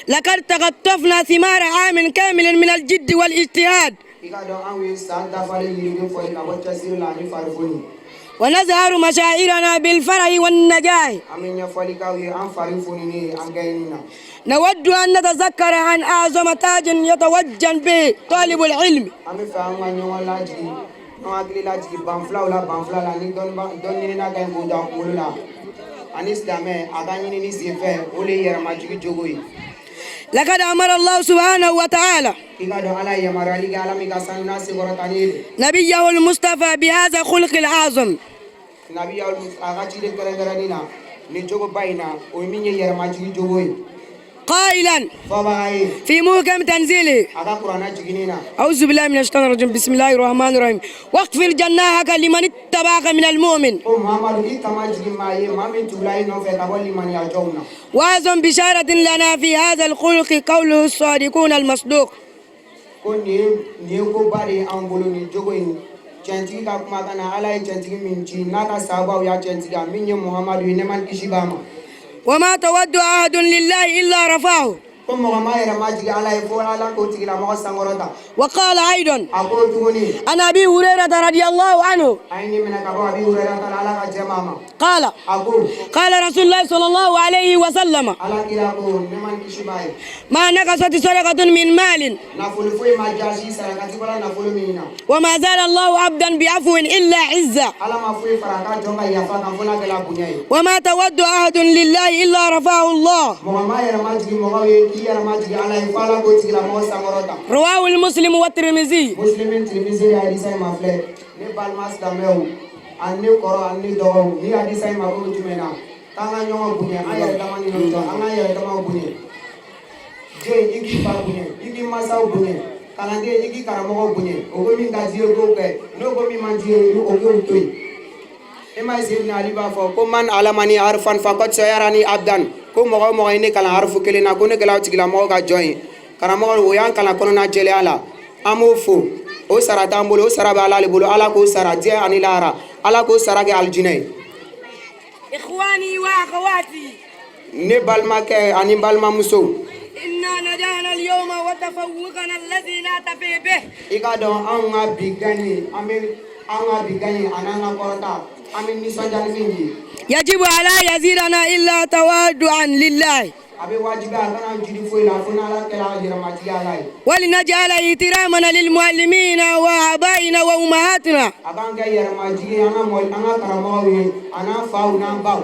P: لقد تقطفنا ثمار عام كامل من الجد والاجتهاد.
Q: I k'a dɔn anw ye san dafalen yiriden fɔli ka bɔ cɛsiri la ani farifoni.
P: ونظهر مشاعرنا بالفرح والنجاح.
Q: An bɛ ɲɛfɔli k'aw ye an fari fonini ye an gɛɲɛni na.
P: نود أن نتذكر عن أعظم تاج يتوج به طالب العلم.
Q: An bɛ fɛ an ka ɲɔgɔn lajigi, ɲɔgɔn hakili lajigi banfilaw la, banfila la ni dɔnni ɲinina ka ɲi k'o don a kunkolo la, ani silamɛ a ka ɲinini senfɛ, o de ye yɛrɛmajigi jogo ye.
P: لقد أمر الله سبحانه وتعالى
Q: I k'a dɔn Ala ye yamaruyali kɛ, Ala min ka sanu n'a senkɔrɔta ni ye.
P: نبيه المصطفى بهذا الخلق الأعظم.
Q: Nabi a ka ciden kɛrɛnkɛrɛnnin na nin jogoba in na, o ye min ye yɛrɛmajigi jogo ye.
P: قائلا
Q: Fɔbaga ye.
P: في محكم تنزيله.
Q: A ka kuranɛ jiginni na.
P: أعوذ بالله من الشيطان الرجيم، بسم الله الرحمن الرحيم، واخفض جناحك لمن اتبعك من المؤمن.
Q: Ko Muhamadu, i kama jigin maa ye, maa min tugula i nɔfɛ ka bɔ limaniya jɔnw na.
P: وأعظم بشارة لنا في هذا الخلق قوله الصادقون المصدوق.
Q: Ko nin ye koba de ye anw bolo, nin jogo in tiɲɛtigi ka kumakan na, Ala ye tiɲɛtigi min ci n'a ka sababuw y'a tiɲɛtigi, min ye Muhamadu ye, nɛɛma ni kisi b'a ma.
P: وما تواضع أحد لله إلا رفعه.
Q: Ko mɔgɔ ma yɛrɛ ma jigin Ala ye fo Ala k'o tigilamɔgɔ sankɔrɔta.
P: وقال أيضا.
Q: A ko tuguni.
P: عن أبي هريرة رضي الله عنه.
Q: A ye nin minɛ ka bɔ Abi Hurayra la, Ala ka jɛma a ma.
P: قال.
Q: A ko.
P: قال رسول الله صلى الله عليه وسلم.
Q: Ala kira ko, nɛɛma ni kisi b'a ye.
P: ما نقصت صدقة من مال.
Q: Nafolo foyi ma jaasi sarakati bɔra nafolo min na.
P: وما زاد الله عبدا بعفو إلا عزا.
Q: Ala ma foyi fara a ka jɔn ka yafa kan fo n'a kɛla bonya ye.
P: وما تواضع أحد لله إلا رفعه الله.
Q: Mɔgɔ ma yɛrɛ ma jigin mɔgɔw ye k'i yɛrɛ ma jigin Ala ye fo Ala k'o tigilamɔgɔ sankɔrɔta.
P: رواه المسلم والترمذي.
Q: Muslimin Tirimizi ye hadisa in ma filɛ. Ne balima silamɛw, ani ne kɔrɔ, ani ne dɔgɔw, ni hadisa in mako bɛ jumɛn na, k'an ka ɲɔgɔn bonya an yɛrɛ dama ni ɲɔgɔn cɛ, an k'an yɛrɛ damaw bonya. Den, i k'i fa bonya, i k'i mansaw bonya. Kalanden, i k'i karamɔgɔw bonya. O ko min ka di ye, k'o kɛ. N'o ko min man di ye, o k'o to yen. E ma ye, Seyidina Ali b'a fɔ ko man alamani harfan faqad sayarani abdan, ko mɔgɔ o mɔgɔ ye ne kalan harifu kelen na, ko ne kɛla o tigilamɔgɔ ka jɔn ye. Karamɔgɔ o y'an kalan kɔnɔna jɛlenya la, an b'o fo. O sara t'an bolo, o sara bɛ Ala le bolo. Ala k'o sara diɲɛ ani lahara, Ala k'o sara kɛ alijinɛ ye.
P: إخواني وأخواتي
Q: Ne balimakɛ ani balimamuso,
P: إنا نجاحنا اليوم وتفوقنا الذي نحتفي به
Q: i k'a dɔn anw ka bi gagné, an bɛ an ka bi gagné ani an ka kɔrɔta, an bɛ nisɔndiya ni min ye,
P: يجب على يزيدنا إلا تواضعا لله
Q: a bɛ wajibiya a kana jigi foyi la fo n'Ala kɛra yɛrɛmatigi Ala ye.
P: ولنجعل احترامنا للمعلمين وآبائنا وأمهاتنا
Q: A b'an kɛ yɛrɛmajigi an ka mɔ an ka karamɔgɔw ye an'an faw n'an baw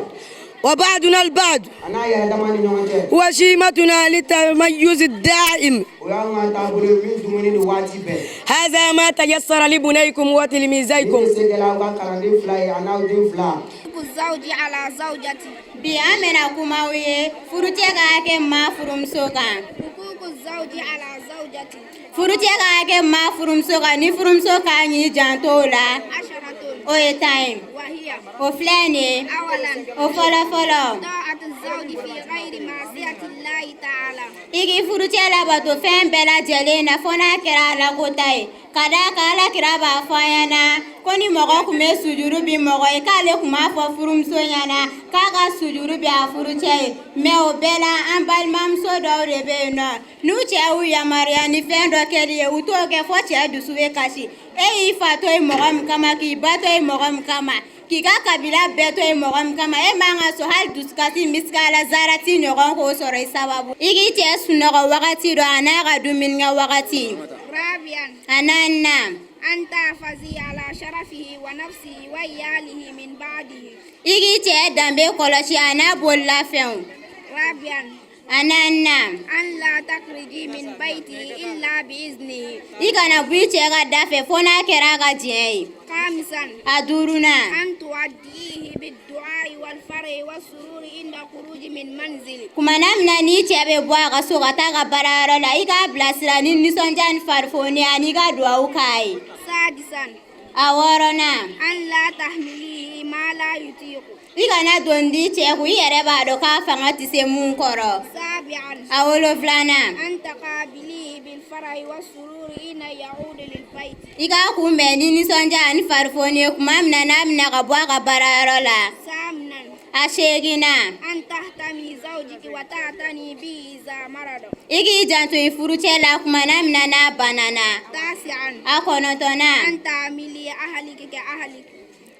P: وبعضنا البعض
Q: a n'a yɛrɛ dama ni ɲɔgɔn cɛ.
P: هو شيمتنا للتميز الدائم.
Q: O y'an ka taabolo ye min dumuni ni waati bɛɛ.
P: هذا ما تيسر لبنيكم
Q: Ni
P: وتلميذيكم.
Q: bɛ se kɛla aw ka kalanden fila ye a n'aw den fila.
O: الزوج على زوجته
N: Bi an bɛna kuma aw ye furucɛ ka hakɛ maa furumuso kan.
O: حقوق الزوج على زوجته
N: Furucɛ ka hakɛ maa furumuso kan, ni furumuso k'a ɲi janto o la,
O: 10.
N: o ye 10 ye.
O: وهي
N: O filɛ nin ye.
O: أولا
N: O fɔlɔ fɔlɔ,
O: طاعة الزوج في غير معصية الله تعالى.
N: I k'i furucɛ labato fɛn bɛɛ lajɛlen na fo n'a kɛra Ala ko ta ye. Ka d'a kan Ala kira b'a fɔ an ɲɛna ko ni mɔgɔ tun bɛ sujuru bi mɔgɔ ye, k'ale tun b'a fɔ furumuso ɲɛna k'a ka sujuru bi a furucɛ ye. Mɛ o bɛɛ la, an balimamuso dɔw de bɛ yen nɔ, n'u cɛ y'u yamaruya ni fɛn dɔ kɛli ye, u t'o kɛ fo cɛ dusu bɛ kasi. E y'i fa to yen mɔgɔ min kama, k'i ba to yen mɔgɔ min kama, k'i ka kabila bɛɛ to yen mɔgɔ min kama, e man ka sɔn hali dusukasi misikala zarati ɲɔgɔn k'o sɔrɔ i sababu. I k'i cɛ sunɔgɔ wagati dɔ a n'a ka dumunikɛ wagati.
O: رابعا
N: A naaninan,
O: أن تحافظي على شرفه ونفسه وعياله من بعده.
N: I k'i cɛ danbe kɔlɔsi a n'a bololafɛnw.
O: رابعا
N: A naaninan,
O: أن لا تخرجي من بيته إلا بإذنه.
N: I kana bɔ i cɛ ka da fɛ fo n'a kɛra a ka diɲɛ ye.
O: خامسا
N: A duurunan,
O: أن تودعيه بالدعاء والفرح والسرور عند خروج من منزله.
N: Kumana min na n'i cɛ bɛ bɔ a ka so ka taa ka baarayɔrɔ la, i k'a bilasira ni nisɔndiya ni farifoni ani i ka duwawu k'a ye.
O: سادسا
N: A wɔɔrɔnan,
O: أن لا تحمليه ما لا يطيق.
N: I kana don di cɛ kun i yɛrɛ b'a dɔn k'a fanga tɛ se mun kɔrɔ.
O: سابعا
N: A wolonfilanan,
O: أن تقابليه بالفرح والسرور حين يعود للبيت.
N: I k'a kunbɛn ni nisɔndiya ani farifoni ye tuma min na n'a bɛna ka bɔ a ka baarayɔrɔ la.
O: ثامنا
N: A seeginnan,
O: أن تهتمي زوجك وتعتني به إذا مرض.
N: I k'i janto i furucɛ la kumana min na n'a banana.
O: تاسعا
N: A kɔnɔntɔnnan,
O: أن تعاملي أهلك كأهلك.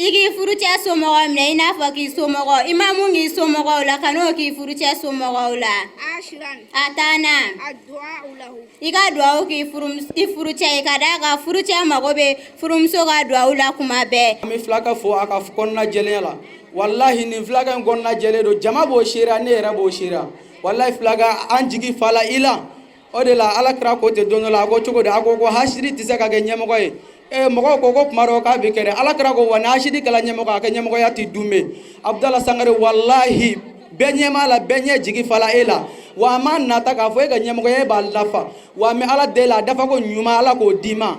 N: I k'i furucɛ somɔgɔw minɛ i n'a fɔ k'i somɔgɔw. I ma mun k'i somɔgɔw la, kan'o k'i furucɛ somɔgɔw la.
O: عاشرا
N: A tannan,
O: الدعاء له.
N: I ka duwawu k'i i furucɛ ye, ka d'a kan furucɛ mago bɛ furumuso ka duwawu la kuma bɛɛ.
R: An bɛ filakɛ fo a ka kɔnɔna jɛlenya la. Walahi, nin filakɛ in kɔnɔna jɛlen don, jama b'o seereya, ne yɛrɛ b'o seereya. Walahi, filakɛ, an jigi fala i la. O de la Ala kira ko ten don dɔ la, a ko cogo di? A ko ko hasidi tɛ se ka kɛ ɲɛmɔgɔ ye. Ee, mɔgɔw ko ko kuma dɔ k'a bɛ kɛ dɛ. Ala kira ko wa ni hasidi kɛla ɲɛmɔgɔ, a ka ɲɛmɔgɔya tɛ dunbe. Abudala Sangare, walahi, bɛɛ ɲɛ b'a la, bɛɛ ɲɛ jigi fala e la. Wa a ma nata k'a fɔ e ka ɲɛmɔgɔya e b'a lafa wa. An bɛ Ala deli, a dafa ko ɲuman, Ala k'o d'i ma.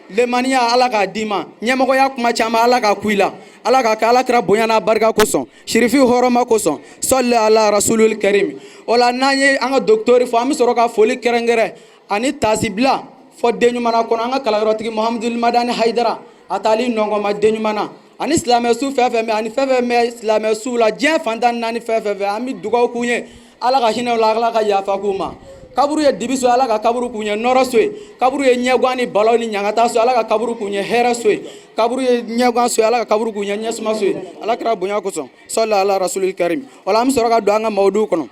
R: Lemaniya, Ala k'a d'i ma. Ɲɛmɔgɔya kuma caman, Ala k'a ku i la. Ala k'a kɛ Ala kira bonya n'a barika kosɔn, sirifi hɔrɔma kosɔn. Sɔli ala rasulul karim. O la, n'an ye an ka docteur fo, an bɛ sɔrɔ ka foli kɛrɛnkɛrɛn ani tasibila fɔ den ɲuman na kɔnɔ, an ka kalanyɔrɔtigi Muhamudul Madani Hayidara, a taali nɔngɔn ma den ɲuman na, ani silamɛ su fɛn fɛn bɛ, ani fɛn fɛn bɛ silamɛ su la diɲɛ fantan naani fɛn fɛn fɛ, an bɛ dugawu k'u ye, Ala ka hinɛ u la, Ala ka yafa k'u ma. Kaburu ye dibi so, Ala ka kaburu k'u ɲɛ nɔrɔ so ye. Kaburu ye ɲɛguwan ni balaw ni ɲangata so, Ala ka kaburu k'u ɲɛ hɛrɛ so ye. Kaburu ye ɲɛguwan so ye, Ala ka kaburu k'u ɲɛ ɲɛsuma so ye, Ala kira bonya kosɔn. Sɔli ala rasulil karim. O la, an bɛ sɔrɔ ka don an ka mawudu kɔnɔ.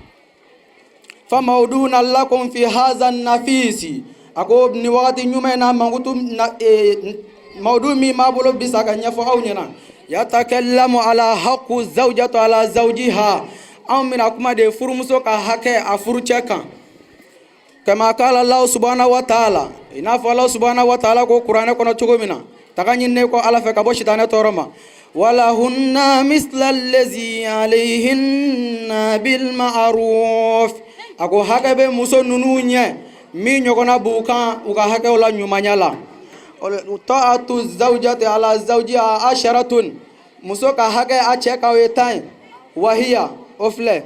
R: Fa mawuduna lakum fi haza nafisi, a ko ni wagati ɲuman in na, mankutu na mawudu min b'a bolo bisa ka ɲɛfɔ aw ɲɛna, yatakallamu ala haqqu zawjatu ala zawjiha. Anw bɛna kuma de furumuso ka hakɛ a furucɛ kan. Kama kala Allah subhanahu wa ta'ala, i n'a fɔ Allah subhanahu wa ta'ala ko kuranɛ kɔnɔ cogo min na, taga ɲininen kɔ Ala fɛ ka bɔ sitanɛ tɔɔrɔ ma, walahunna misla allazi alayhinna bil ma'ruf. A ko hakɛ bɛ muso ninnu ɲɛ min ɲɔgɔnna b'u kan u ka hakɛw la ɲumanya la. Ta'atu zawjati ala zawjiha asharatun, muso ka hakɛ a cɛ kan o ye 10 ye. Wahiya, o filɛ,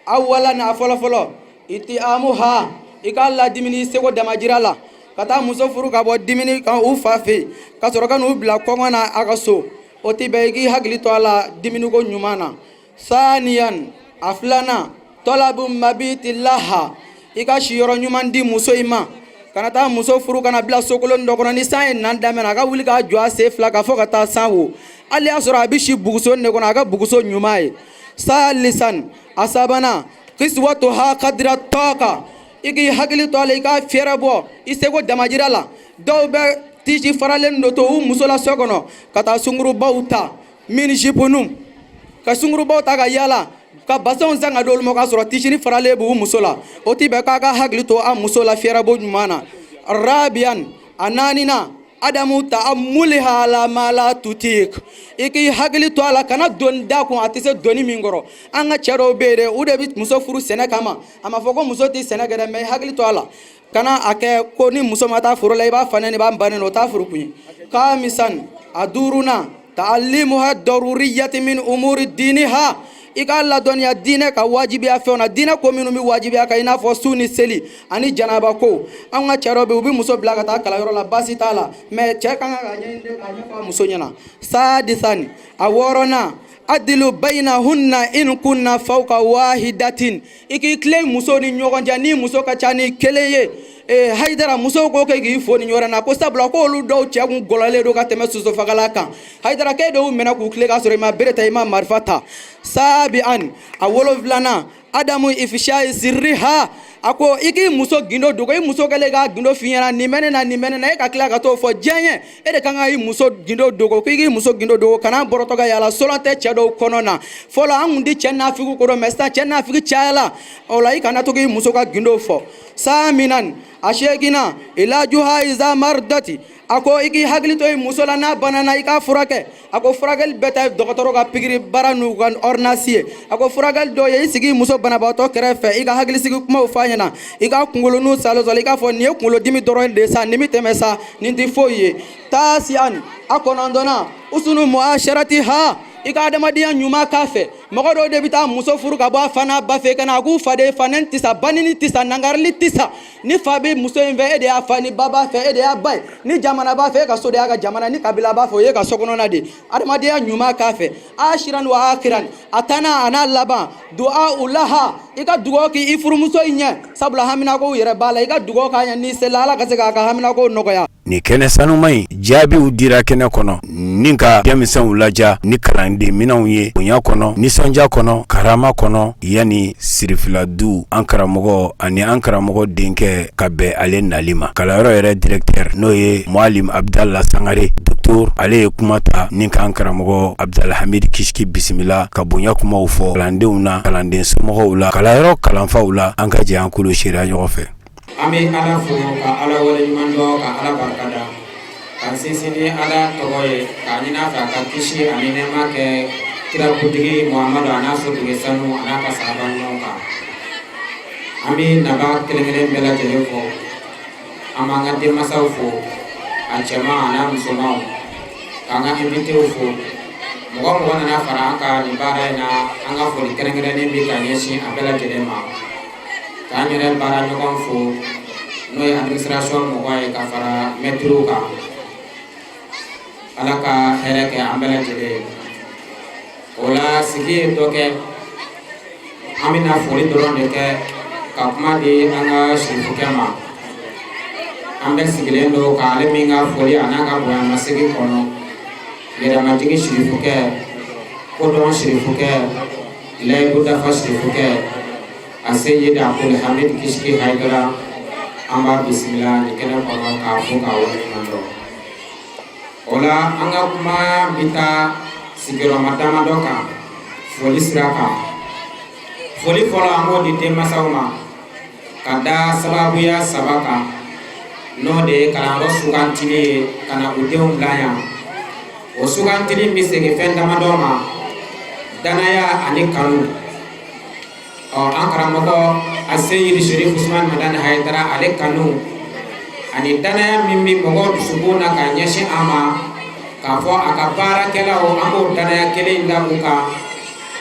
R: awalan, a fɔlɔ fɔlɔ, itiamuha, I k'a ladimini i seko damajira la. Ka taa muso furu ka bɔ dimini kan u fa fɛ yen, ka sɔrɔ ka n'u bila kɔngɔ na a ka so, o tɛ bɛn. I k'i hakili to a la diminiko ɲuman na. Saniyan, a filanan, tɔlabu mabiti laha, i ka siyɔrɔ ɲuman di muso in ma. Kana taa muso furu ka na bila sokolon dɔ kɔnɔ, ni san ye nan daminɛ, a ka wuli k'a jɔ a sen fila kan fo ka taa san wo. Hali y'a sɔrɔ a bɛ si buguso de kɔnɔ, a ka buguso ɲuman ye. Salisan, a sabanan, kiswatuha kadira tɔka, i k'i hakili to a la, i k'a fɛɛrɛ bɔ i seko damajira la. Dɔw bɛ tisi faralen dɔ to u muso la so kɔnɔ, ka taa sungurubaw ta, mini jipunu, ka sungurubaw ta ka yaala ka basɛnw san ka d'olu ma, k'a sɔrɔ tisini faralen b'u muso la. O ti bɛn. K'a ka hakili to a muso la fɛɛrɛbɔ ɲuman na. Rabiyan, a naaninan, adamu ta'amuliha ala ma la tutik, i k'i hakili to a la, kana doni d'a kun a tɛ se doni min kɔrɔ. An ka cɛ dɔw bɛ yen dɛ, u de bɛ muso furu sɛnɛ kama. A ma fɔ ko muso tɛ sɛnɛ kɛ dɛ, mais i hakili to a la, kana a kɛ ko ni muso ma taa foro la, i b'a fa nɛni, i b'a ba nɛni, o t'a furu kun ye. Kamisan, a duurunan, ta'allimuha daruriyati min umuri diniha, i k'a ladɔnniya diinɛ ka wajibiya fɛnw na, diinɛ ko minnu bɛ wajibiya kan, i n'a fɔ sun ni seli ani janaba ko. An ka cɛ dɔw bɛ yen, u bɛ muso bila ka taa kalanyɔrɔ la, baasi t'a la, mais cɛ ka kan ka ɲɛɲini de k'a ɲɛfɔ a muso ɲɛna. Sadisan, a wɔɔrɔnan, adilu bayinahunna in kunna fawka wahidatin, i k'i tilen muso ni ɲɔgɔn cɛ ni muso ka ca ni kelen ye. Ee Hayidara, musow ko k'e k'i fo nin yɔrɔ na, ko sabula ko olu dɔw cɛ kun gɔlɔlen don ka tɛmɛ sosofagala kan. Hayidara, k'e de y'u minɛ k'u tilen k'a sɔrɔ i ma bere ta, i ma marifa ta. Sabian, a wolonfilanan, adamu ifishayi sirriha, a ko i k'i muso gindo dogo. I muso kɛlen k'a gindo f'i ɲɛna, nin bɛ ne na, nin bɛ ne na, e ka tila ka t'o fɔ diɲɛ ye, e de kan ka i muso gindo dogo. Ko i k'i muso gindo dogo, kana bɔrɔtɔ ka yaala solon tɛ cɛ dɔw kɔnɔ na. Fɔlɔ an kun ti cɛ nafigi ko dɔn, mais sisan cɛ nafigi cayala. O la, i kana to k'i muso ka gindo fɔ. Saminan, a seeginna, ilajuha iza maridati, a ko i k'i hakili to i muso la, n'a banana, i k'a furakɛ. A ko furakɛli bɛɛ tɛ dɔgɔtɔrɔ ka pikiri baara n'u ka ordonnance ye. A ko furakɛli dɔw ye, i sigi i muso banabaatɔ kɛrɛfɛ, i ka hakilisigi kumaw f'a ɲɛna, i ka kunkoloniw salo salo, i k'a fɔ nin ye kunkolodimi dɔrɔn de sa, nin bɛ tɛmɛ sa, nin tɛ foyi ye. Tasian, a kɔnɔntɔnna, usunu muasharatiha, i ka adamadenya ɲuman k'a fɛ. Mɔgɔ dɔw de bɛ taa muso furu ka bɔ a fa n'a ba fɛ ka na, a k'u fa de ye, fa nɛni tɛ sa, ba nɛni tɛ sa, nangarili tɛ sa. Ni fa bɛ muso in fɛ, e de y'a fa. Ni ba b'a fɛ, e de y'a ba ye. Ni jamana b'a fɛ, e ka so de y'a ka jamana. Ni kabila b'a fɛ, o ye ka so kɔnɔna de ye. Adamadenya ɲuman k'a fɛ. Ashiran wa akiran, a tannan a n'a laban, du'a ulaha, i ka dugawu k'i furumuso in ɲɛ, sabula haminakow yɛrɛ b'a la. I ka dugawu k'a ɲɛ, n'i sela, Ala ka se k'a ka haminakow nɔgɔya.
C: Nin kɛnɛ sanuma in jaabiw dira kɛnɛ kɔnɔ ni ka denmisɛnw laja ni kalanden minɛnw ye, bonya kɔnɔ, nisɔndiya kɔnɔ, karama kɔnɔ. Yanni sirifiladu an karamɔgɔ ani an karamɔgɔ denkɛ ka bɛn ale nali ma, kalanyɔrɔ yɛrɛ directeur, n'o ye Mualim Abdala Sangare docteur, ale ye kuma ta ni k'an karamɔgɔ Abdalhamid Kishki bisimila, ka bonya kumaw fɔ kalandenw na, kalanden somɔgɔw la, kalanyɔrɔ kalanfaw la. An ka jɛ an kolo seereya ɲɔgɔn fɛ.
S: An bɛ Ala fo ka Ala waleɲuman dɔn, ka Ala barikada, ka sinsin ni Ala tɔgɔ ye, k'a ɲini a fɛ a ka kisi ani nɛɛma kɛ kira kuntigi Muhamadu a n'a sotigi sanu a n'a ka sahaba ɲumanw kan. An bɛ naba kelen kelen bɛɛ lajɛlen fo. An b'an ka denmansaw fo, a cɛman a n'a musomanw, k'an ka invitéw fo. Mɔgɔ o mɔgɔ nana fara an kan nin baara in na, an ka foli kɛrɛnkɛrɛnnen bɛ ka ɲɛsin a bɛɛ lajɛlen ma. K'an yɛrɛ baara ɲɔgɔn fo, n'o ye administration mɔgɔ ye, ka fara mɛtiriw kan. Ala ka hɛrɛ kɛ an bɛɛ lajɛlen ye. O la, sigi ye dɔ kɛ, an bɛna foli dɔrɔn de kɛ ka kuma di an ka sirifukɛ ma. An bɛɛ sigilen don k'ale min ka foli a n'a ka bonyamasegin kɔnɔ, yɛrɛmajigin sirifukɛ, kodɔn sirifukɛ, layidu dafa sirifukɛ, Aseyidi Abdulhamid Kishki Haidara, an b'a bisimila nin kɛnɛ kɔnɔ k'a fo k'a waleɲuman dɔn. O la, an ka kuma bɛ taa sigiyɔrɔma damadɔ kan foli sira kan. Foli fɔlɔ, an b'o di denmansaw ma ka da sababuya saba kan, n'o de ye kalanyɔrɔ sugantili ye ka na u denw bila yan. O sugantili bɛ segin fɛn damadɔ ma: danaya ani kanu. Ɔ, an karamɔgɔ Aseyidi Sherif Usman Madani Hayidara, ale kanu ani danaya min bɛ mɔgɔw dusukun na ka ɲɛsin an ma, k'a fɔ a ka baarakɛlaw, an b'o danaya kelen in da u kan.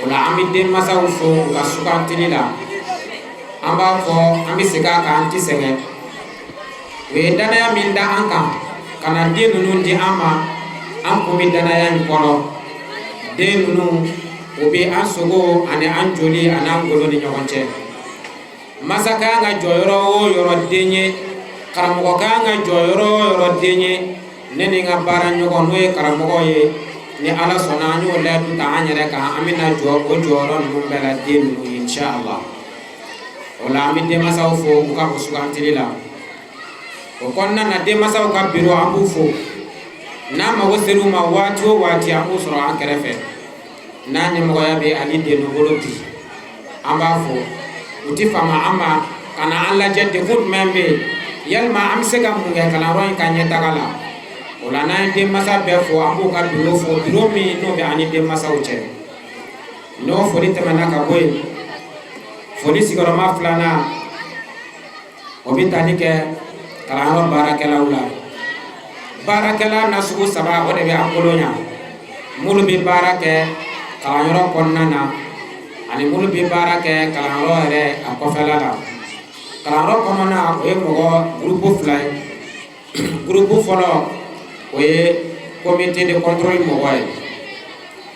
S: O la, an bɛ denmansaw fo u ka sugantili la. An b'a fɔ, an bɛ segin a kan, an ti sɛgɛn. U ye danaya min da an kan ka na den ninnu di an ma, an kun bɛ danaya in kɔrɔ. Den ninnu, u bɛ an sogo ani an joli ani an golo ni ɲɔgɔn cɛ. Masa ka kan ka jɔ yɔrɔ o yɔrɔ den ye, karamɔgɔ ka kan ka jɔ yɔrɔ o yɔrɔ den ye, ne ni n ka baara ɲɔgɔn, n'o ye karamɔgɔ ye, ni Ala sɔnna, an y'o layidu ta an yɛrɛ kan, an bɛna jɔ o jɔyɔrɔ ninnu bɛɛ la den ninnu ye, inshallah. O la, an bɛ denmansaw fo u ka o sugantili la. O kɔnɔna na, denmansaw ka biro, an b'u fo. N'an mago ser'u ma waati o waati, an b'u sɔrɔ an kɛrɛfɛ. N'a ɲɛmɔgɔya bɛ ani den bolo bi, an b'a fo. U ti fama an ma ka na an lajɛ, degun jumɛn bɛ yen, yalima an bɛ se ka mun kɛ kalanyɔrɔ in ka ɲɛtaga la. O la, n'an ye denmansa bɛɛ fo, an b'u ka biro fo, biro min n'o bɛ an ni denmansaw cɛ. N'o foli tɛmɛna ka bɔ yen, foli sigiyɔrɔma filanan, o bɛ tali kɛ kalanyɔrɔ baarakɛlaw la. Baarakɛla nasugu saba, o de bɛ an bolo yan: minnu bɛ baara kɛ kalanyɔrɔ kɔnɔna na, ani minnu bɛ baara kɛ kalanyɔrɔ yɛrɛ a kɔfɛla la. Kalanyɔrɔ kɔnɔna, o ye mɔgɔ gurupu fila ye. Gurupu fɔlɔ, o ye comité de contrôle mɔgɔ ye.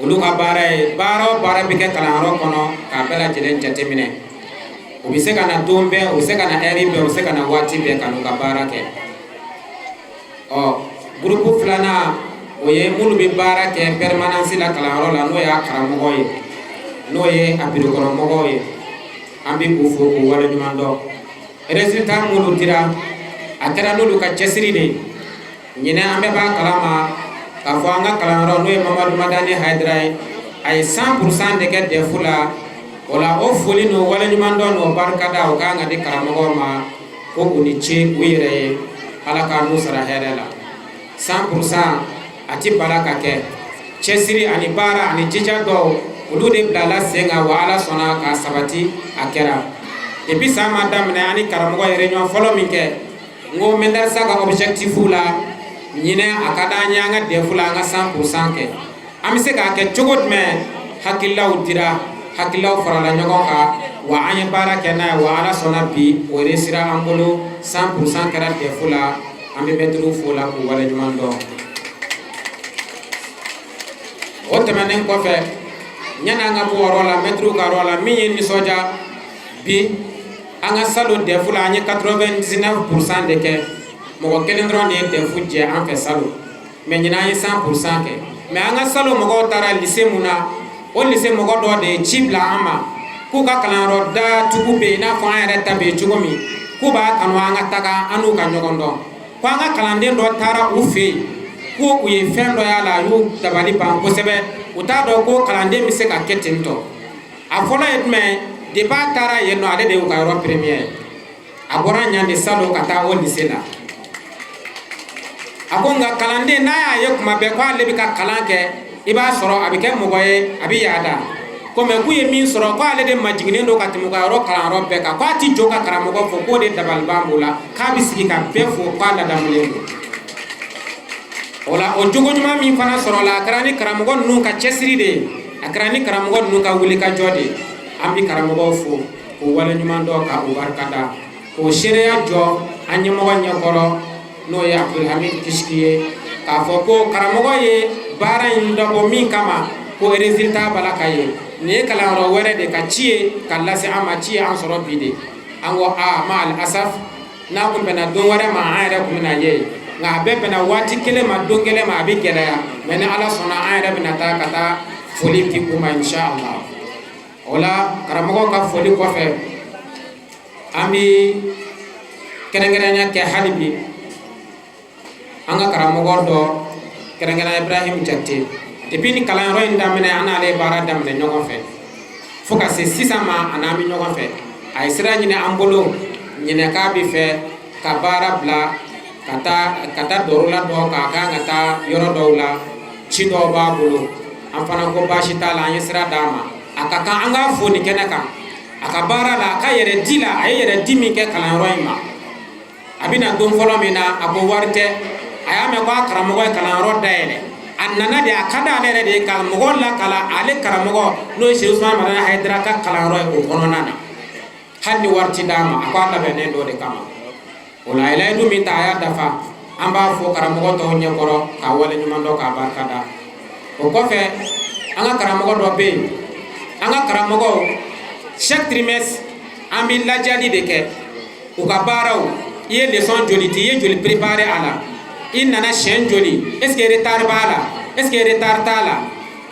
S: Olu ka baara ye, baara o baara bɛ kɛ kalanyɔrɔ kɔnɔ, k'a bɛɛ lajɛlen jateminɛ. U bɛ se ka na don bɛɛ, u bɛ se ka na ɛri bɛɛ, u bɛ se ka na waati bɛɛ ka n'u ka baara kɛ. Ɔ, gurupu filanan, o ye minnu bɛ baara kɛ permanence la kalanyɔrɔ la, n'o y'a karamɔgɔ ye, n'o ye a birokɔnɔmɔgɔw ye. An bɛ k'u fo k'u waleɲuman dɔn. Résultat minnu dira, a kɛra n'olu ka cɛsiri de ye. Ɲinɛ, an bɛɛ b'a kalama k'a fɔ an ka kalanyɔrɔ, n'o ye Mamadu Madani Hayidara ye, a ye 100% de kɛ DEF la. O la, o foli n'o waleɲumandɔn n'o barikada, o kan ka di karamɔgɔw ma ko u ni ce u yɛrɛ ye. Ala k'a n'u sara hɛrɛ la. 100%, a ti bala ka kɛ. Cɛsiri ani baara ani jija dɔw, olu de bilala sen kan, wa Ala sɔnna k'a sabati, a kɛra. Depuis san ma daminɛ, ani karamɔgɔ ye réunion fɔlɔ min kɛ, n ko madarasa ka objectif la, ɲinɛ a ka d'an ye an ka DEF la, an ka 100% kɛ. An bɛ se k'a kɛ cogo jumɛn? Hakililaw dira, hakililaw farala ɲɔgɔn kan, wa an ye baara kɛ n'a ye, wa Ala sɔnna, bi o réussira an bolo, 100% kɛra DEF la. An bɛ mɛtiriw fo la k'u waleɲuman dɔn. O tɛmɛnen kɔfɛ, yanni an ka bɔ yɔrɔ la, mɛtiriw ka yɔrɔ la, min ye nisɔndiya bi, an ka salon DEF la, an ye 99% de kɛ. Mɔgɔ kelen dɔrɔn de ye DEF jɛ an fɛ salon, mais ɲinan an ye 100% kɛ. Mais an ka salon mɔgɔw taara lycée mun na, o lycée mɔgɔ dɔ de ye ci bila an ma k'u ka kalanyɔrɔ datugu bɛ yen, i n'a fɔ an yɛrɛ ta bɛ yen cogo min, k'u b'a kanu an ka taga an n'u ka ɲɔgɔn dɔn, ko an ka kalanden dɔ taara u fɛ yen, ko u ye fɛn dɔ y'a la, a y'u dabali ban kosɛbɛ. U t'a dɔn ko kalanden bɛ se ka kɛ ten tɔ. A fɔlɔ ye jumɛn? Depuis a taara yen nɔ, ale de y'u ka yɔrɔ premier ye. A bɔra ɲan de salon ka taa o lycée la. A ko nka kalanden n'a y'a ye kuma bɛɛ ko ale bɛ ka kalan kɛ, i b'a sɔrɔ a bɛ kɛ mɔgɔ ye, a bɛ yaada komi k'u ye min sɔrɔ, ko ale de majiginnen don ka tɛmɛ u ka yɔrɔ kalanyɔrɔ bɛɛ kan, k'a ti jɔ ka karamɔgɔ fo, k'o de dabaliban b'o la, k'a bɛ sigi ka bɛɛ fo, k'a ladamulen don. O la, o jogo ɲuman min fana sɔrɔla, a kɛra ni karamɔgɔ ninnu ka cɛsiri de ye, a kɛra ni karamɔgɔ ninnu ka wulikajɔ de ye. An bɛ karamɔgɔw fo k'u waleɲuman dɔn, ka u barikada, k'o seereya jɔ an ɲɛmɔgɔ ɲɛkɔrɔ, n'o ye Abdulhamid Kishiki ye, k'a fɔ ko karamɔgɔ ye baara in dabɔ min kama, ko résultat b'a la ka ye. Nin ye kalanyɔrɔ wɛrɛ de ka ci ye ka lase an ma. Ci ye an sɔrɔ bi de. An ko a ma al asaf, n'a kun bɛnna don wɛrɛ ma, an yɛrɛ kun bɛna ye, nka a bɛɛ bɛnna waati kelen ma, don kelen ma, a bɛ gɛlɛya. Mais ni Ala sɔnna, an yɛrɛ bɛna taa ka taa foli di u ma, inshallah. O la, karamɔgɔw ka foli kɔfɛ, an bɛ kɛrɛnkɛrɛnya kɛ hali bi an ka karamɔgɔ dɔ kɛrɛnkɛrɛn, Ibrahim Jakite. Depuis ni kalanyɔrɔ in daminɛ, an n'ale ye baara daminɛ ɲɔgɔn fɛ fo ka se sisan ma, a n'an bɛ ɲɔgɔn fɛ. A ye sira ɲini an bolo ɲinɛ k'a bɛ fɛ ka baara bila ka taa dɔrɔla dɔ k'a kan ka taa yɔrɔ dɔw la, ci dɔw b'a bolo. An fana ko baasi t'a la, an ye sira d'a ma. A ka kan an k'a fo nin kɛnɛ kan, a ka baara la, a ka yɛrɛ di la, a ye yɛrɛ di min kɛ kalanyɔrɔ in ma. A bɛna don fɔlɔ min na, a ko wari tɛ. A y'a mɛn ko a karamɔgɔ ye kalanyɔrɔ dayɛlɛ, a nana de. A ka d'ale yɛrɛ de ye ka mɔgɔ lakala ale karamɔgɔ, n'o ye Seku Usumani Madani Hayidara ka kalanyɔrɔ ye, o kɔnɔna na. Hali ni wari ti d'a ma, a ko a labɛnnen dɔ de kama. O la a ye layidu min ta, a y'a dafa. An b'a fo karamɔgɔ tɔw ɲɛkɔrɔ k'a waleɲuman dɔn, k'a barika da. O kɔfɛ, an ka karamɔgɔ dɔ bɛ yen. An ka karamɔgɔw, chaque trimestre an bɛ lajɛli de kɛ u ka baaraw. I ye leçon joli di, i ye joli préparé a la, i nana siɲɛ joli, est ce que retard b'a la, est ce que retard t'a la,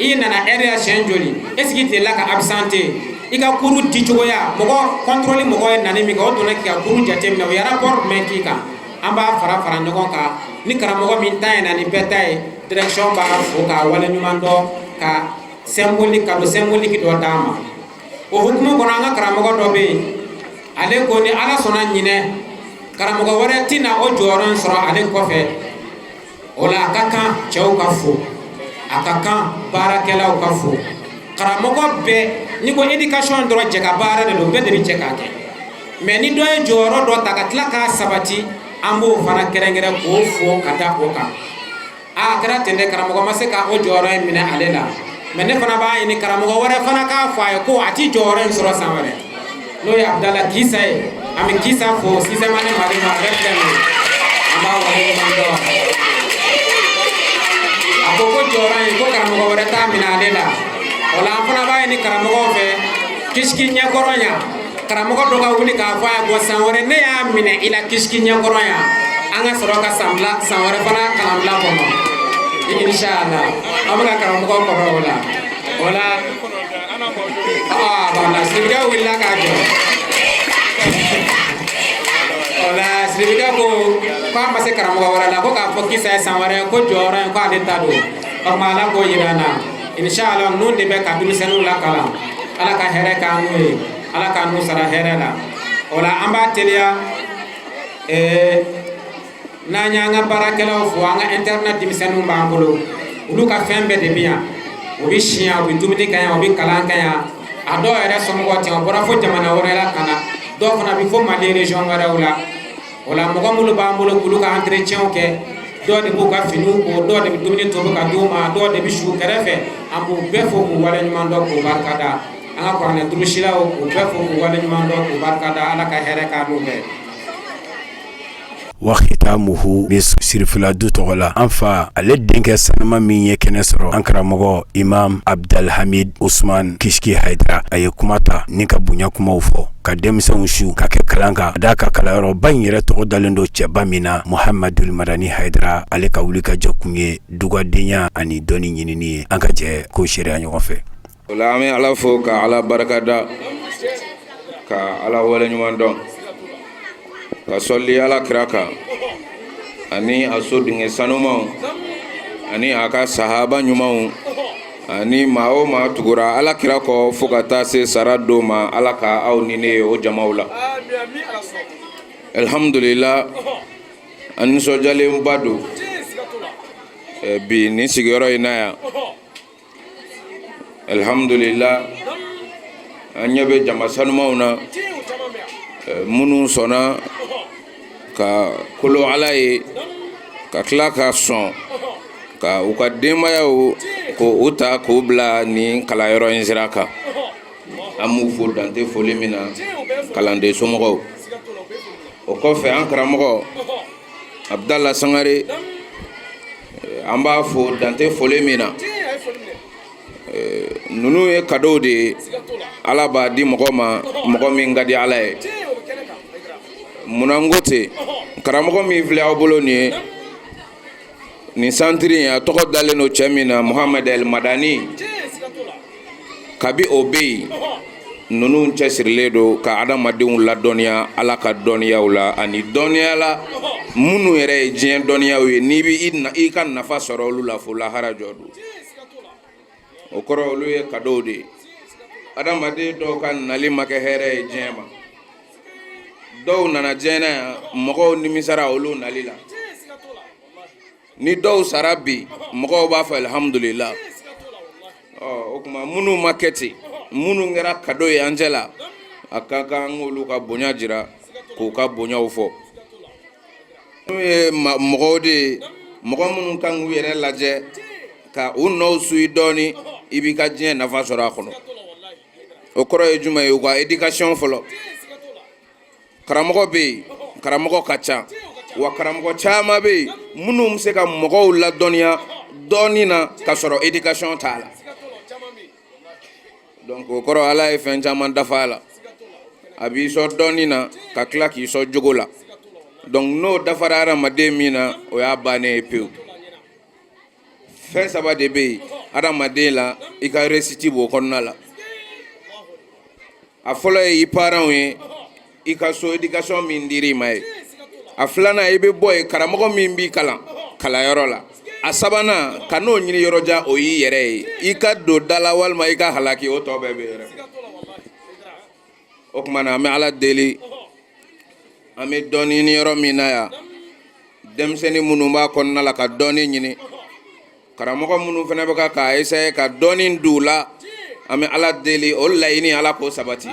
S: i nana heure la siɲɛ joli, est ce que i delila ka absenté, i ka cours dicogoya, mɔgɔ contrôle mɔgɔ ye nani min kɛ, o donna k'i ka cours jateminɛ, o ye rapport jumɛn k'i kan. An b'a fara fara ɲɔgɔn kan. Ni karamɔgɔ min ta ɲɛna ni bɛɛ ta ye, direction b'a fo k'a waleɲuman dɔn, ka symbolique, cadeau symbolique dɔ d'a ma. O hukumu kɔnɔ, an ka karamɔgɔ dɔ bɛ yen, ale ko ni Ala sɔnna, ɲinɛ karamɔgɔ wɛrɛ tɛna o jɔyɔrɔ in sɔrɔ ale kɔfɛ. O la a ka kan cɛw ka fo, a ka kan baarakɛlaw ka fo, karamɔgɔ bɛɛ. N'i ko éducation dɔrɔn, jɛ ka baara de don, bɛɛ de bɛ jɛ k'a kɛ. Mais ni dɔ ye jɔyɔrɔ dɔ ta ka tila k'a sabati, an b'o fana kɛrɛnkɛrɛn k'o fo ka da o kan. A kɛra ten dɛ, karamɔgɔ ma se ka o jɔyɔrɔ in minɛ ale la. Mais ne fana b'a ɲini karamɔgɔ wɛrɛ fana k'a fɔ a ye ko a ti jɔyɔrɔ in sɔrɔ san wɛrɛ, n'o ye Abudala Kisa ye. An bɛ Kisa fo sixième année mali ma, a yɛrɛ filɛ nin ye, an b'a waleɲuman dɔn. A ko ko jɔyɔrɔ in, ko karamɔgɔ wɛrɛ t'a minɛ ale la. O la an fana b'a ɲini karamɔgɔw fɛ, kisiki ɲɛkɔrɔ yan, karamɔgɔ dɔ ka wuli k'a fɔ a ye bɔ san wɛrɛ ne y'a minɛ i la kisiki ɲɛkɔrɔ yan, an ka sɔrɔ ka san bila san wɛrɛ fana kalanbila kɔnɔ, inshallah. An bɛ ka karamɔgɔ kɔrɔ o la. O la aa wala siribikɛ wulila k'a jɔ. O la siribikɛ ko k'a ma se karamɔgɔ wɛrɛ la, ko k'a fɔ kisa ye san wɛrɛ ko jɔyɔrɔ in ko ale ta don. O tuma Ala k'o yira an na, inshallah. Ninnu de bɛ ka denmisɛnninw lakalan. Ala ka hɛrɛ k'an n'u ye, Ala k'an n'u sara hɛrɛ la. O la an b'a teliya, n'an y'an ka baarakɛlaw fo, an ka internat denmisɛnninw b'an bolo, olu ka fɛn bɛɛ de bɛ yan. U bɛ si yan, u bɛ dumuni kɛ yan, u bɛ kalan kɛ yan. A dɔw yɛrɛ somɔgɔw tɛ, u bɔra fo jamana wɛrɛ la ka na, dɔw fana bɛ fo Mali région wɛrɛw la. O la mɔgɔ minnu b'an bolo k'olu ka entretien kɛ, dɔw de b'u ka finiw ko, dɔw de bɛ dumuni tobi ka d'u ma, dɔw de bɛ su kɛrɛfɛ, an b'u bɛɛ fo k'u waleɲuman dɔn, k'u barika da. An ka kuranɛ durusilaw, k'u bɛɛ fo k'u waleɲuman dɔn, k'u barika da. Ala ka hɛrɛ k'an n'u bɛɛ.
C: Wa khitamuhu sirifila du tɔgɔ la, an fa ale denkɛ sanuma min ye kɛnɛ sɔrɔ, an karamɔgɔ imam Abdalhamid Usman Kishki Haidara, a ye kuma ta ni ka bonya kumaw fɔ ka denmisɛnw su ka kɛ kalan kan da ka kalanyɔrɔba in yɛrɛ tɔgɔ dalen don cɛba min na, Muhamadul Madani Haidara. Ale ka wuli ka jɔ kun ye dugadenya ani dɔnni ɲinini ye. An ka jɛ k'o seereya ɲɔgɔn fɛ.
T: O la an bɛ Ala fo ka Ala barikada, ka Ala waleɲuman dɔn, ka sɔli Ala kira kan ani a so denkɛ sanumanw ani a ka sahaba ɲumanw ani maa o maa tugura Ala kira kɔ fo ka taa se sara don ma. Ala ka aw ni ne ye o jamaw la. Alhamdulila, an nisɔndiyalenba don bi nin sigiyɔrɔ in na yan. Alhamdulila, an ɲɛ bɛ jama sanumanw na minnu sɔnna ka kolo Ala ye, ka tila ka sɔn ka u ka denbayaw ko u ta k'u bila nin kalanyɔrɔ in sira kan. An b'u fo dante foli min na, kalanden somɔgɔw. O kɔfɛ, an karamɔgɔ Abudala Sangare, an b'a fo dante foli min na. Ninnu ye cadeau de ye Ala b'a di mɔgɔ ma, mɔgɔ min ka di Ala ye. Munna n ko ten? Karamɔgɔ min filɛ aw bolo nin ye, nin santiri in a tɔgɔ dalen don cɛ min na, Muhamad El Madani, kabi o bɛ yen, ninnu cɛsirilen don ka adamadenw ladɔnniya Ala ka dɔnniyaw la ani dɔnniya la minnu yɛrɛ ye diɲɛ dɔnniyaw ye, n'i bɛ i ka nafa sɔrɔ olu la fo lahara jɔ don. O kɔrɔ, olu ye cadeau de ye. Adamaden dɔw ka nali ma kɛ hɛrɛ ye diɲɛ ma. Dɔw nana diɲɛ na yan, mɔgɔw nimisara olu nali la. Ni dɔw sara bi, mɔgɔw b'a fɔ alhamdulila. Ɔ o tuma, minnu ma kɛ ten, minnu kɛra cadeau ye an cɛ la, a ka kan an k'olu ka bonya jira, k'u ka bonyaw fɔ. N'u ye mɔgɔw de ye, mɔgɔ minnu kan k'u yɛrɛ lajɛ ka u nɔw suyi dɔɔni, i b'i ka diɲɛ nafa sɔrɔ a kɔnɔ. O kɔrɔ ye jumɛn ye? U ka éducation fɔlɔ. Karamɔgɔ bɛ yen, karamɔgɔ ka ca, wa karamɔgɔ caman bɛ yen minnu bɛ se ka mɔgɔw ladɔnniya dɔɔni na ka sɔrɔ éducation t'a la. Donc o kɔrɔ, Ala ye fɛn caman dafa a la. A b'i sɔn dɔɔni na ka tila k'i sɔn jogo la. Donc n'o dafara hadamaden min na, o y'a bannen ye pewu. Fɛn saba de bɛ yen hadamaden la, i ka réussite b'o kɔnɔna la. A fɔlɔ ye i parents ye, i ka so éducation min dir'i ma ye. A filanan, i bɛ bɔ yen, karamɔgɔ min b'i kalan kalanyɔrɔ la. A sabanan, ka n'o ɲini yɔrɔ jan, o y'i yɛrɛ ye. I ka don da la walima i ka halaki, o tɔ bɛɛ bɛ yɛrɛ. O tuma na, an bɛ Ala deli. An bɛ dɔɔni ɲini yɔrɔ min na yan, denmisɛnnin minnu b'a kɔnɔna la ka dɔɔni ɲini, karamɔgɔ minnu fana bɛ ka k'a essayer ka dɔɔni d'u la, an bɛ Ala deli, o laɲini, Ala k'o sabati.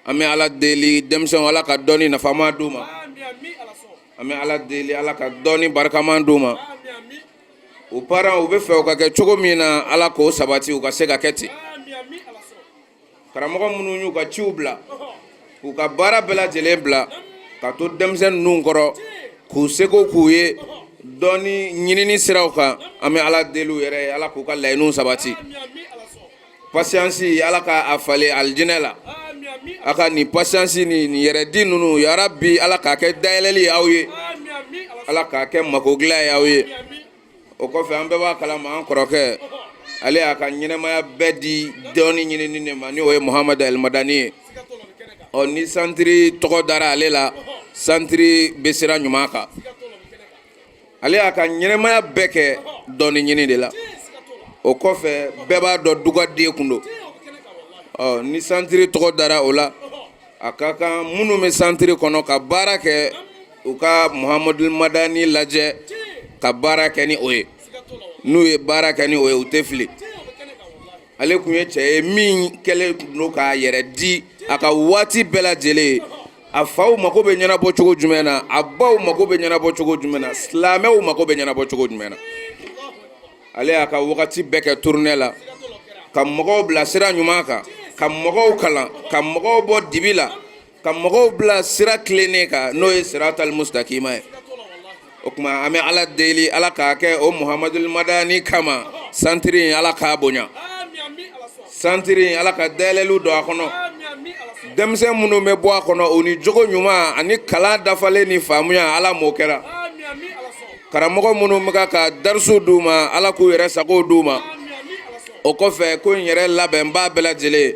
T: An bɛ Ala deli, denmisɛnw, Ala ka dɔɔni nafama d'u ma. An bɛ Ala deli, Ala ka dɔɔni barikama d'u ma. U parents, u bɛ fɛ u ka kɛ cogo min na, Ala k'o sabati, u ka se ka kɛ ten. Karamɔgɔ minnu y'u ka ciw bila, k'u ka baara bɛɛ lajɛlen bila ka to denmisɛnnin ninnu kɔrɔ, k'u seko k'u ye dɔɔni ɲinini siraw kan, an bɛ Ala deli u yɛrɛ ye, Ala k'u ka laɲiniw sabati. Patience, Ala ka a falen alijinɛ la. A ka nin patience ni nin yɛrɛdi ninnu, yarabi, Ala k'a kɛ dayɛlɛli ye aw ye, Ala k'a kɛ mako dilan ye aw ye. O kɔfɛ, an bɛɛ b'a kalama, an kɔrɔkɛ, ale y'a ka ɲɛnamaya bɛɛ di dɔɔni ɲinini de ma, ni o ye Muhamadu Alimadani ye. Ɔ, ni santiri tɔgɔ dara ale la, santiri bɛ sira ɲuman kan. Ale y'a ka ɲɛnamaya bɛɛ kɛ dɔɔni ɲini de la. O kɔfɛ, bɛɛ b'a dɔn dugaden kun don. Ɔ, ni santiri tɔgɔ dara o la, a ka kan minnu bɛ santiri kɔnɔ ka baara kɛ, u ka Muhamadu Madani lajɛ ka baara kɛ ni o ye. N'u ye baara kɛ ni o ye, u tɛ fili. Ale tun ye cɛ ye min kɛlen don k'a yɛrɛ di a ka waati bɛɛ lajɛlen. A faw mako bɛ ɲɛnabɔ cogo jumɛn na, a baw mako bɛ ɲɛnabɔ cogo jumɛn na, silamɛw mako bɛ ɲɛnabɔ cogo jumɛn na, ale y'a ka wagati bɛɛ kɛ tournée la, ka mɔgɔw bila sira ɲuman kan, ka mɔgɔw kalan, ka mɔgɔw bɔ dibi la, ka mɔgɔw bila sira tilennen kan, n'o ye siratal mustakima ye. O tuma, an bɛ Ala deli, Ala k'a kɛ o Muhamadu Madani kama, santiri in, Ala k'a bonya. Santiri in, Ala ka dayɛlɛliw don a kɔnɔ. Denmisɛn minnu bɛ bɔ a kɔnɔ, u ni jogo ɲuman ani kalan dafalen ni faamuya, Ala m'o kɛra. Karamɔgɔ minnu bɛ ka darisu d'u ma, Ala k'u yɛrɛ sago d'u ma. O kɔfɛ, ko in yɛrɛ labɛnbaa bɛɛ lajɛlen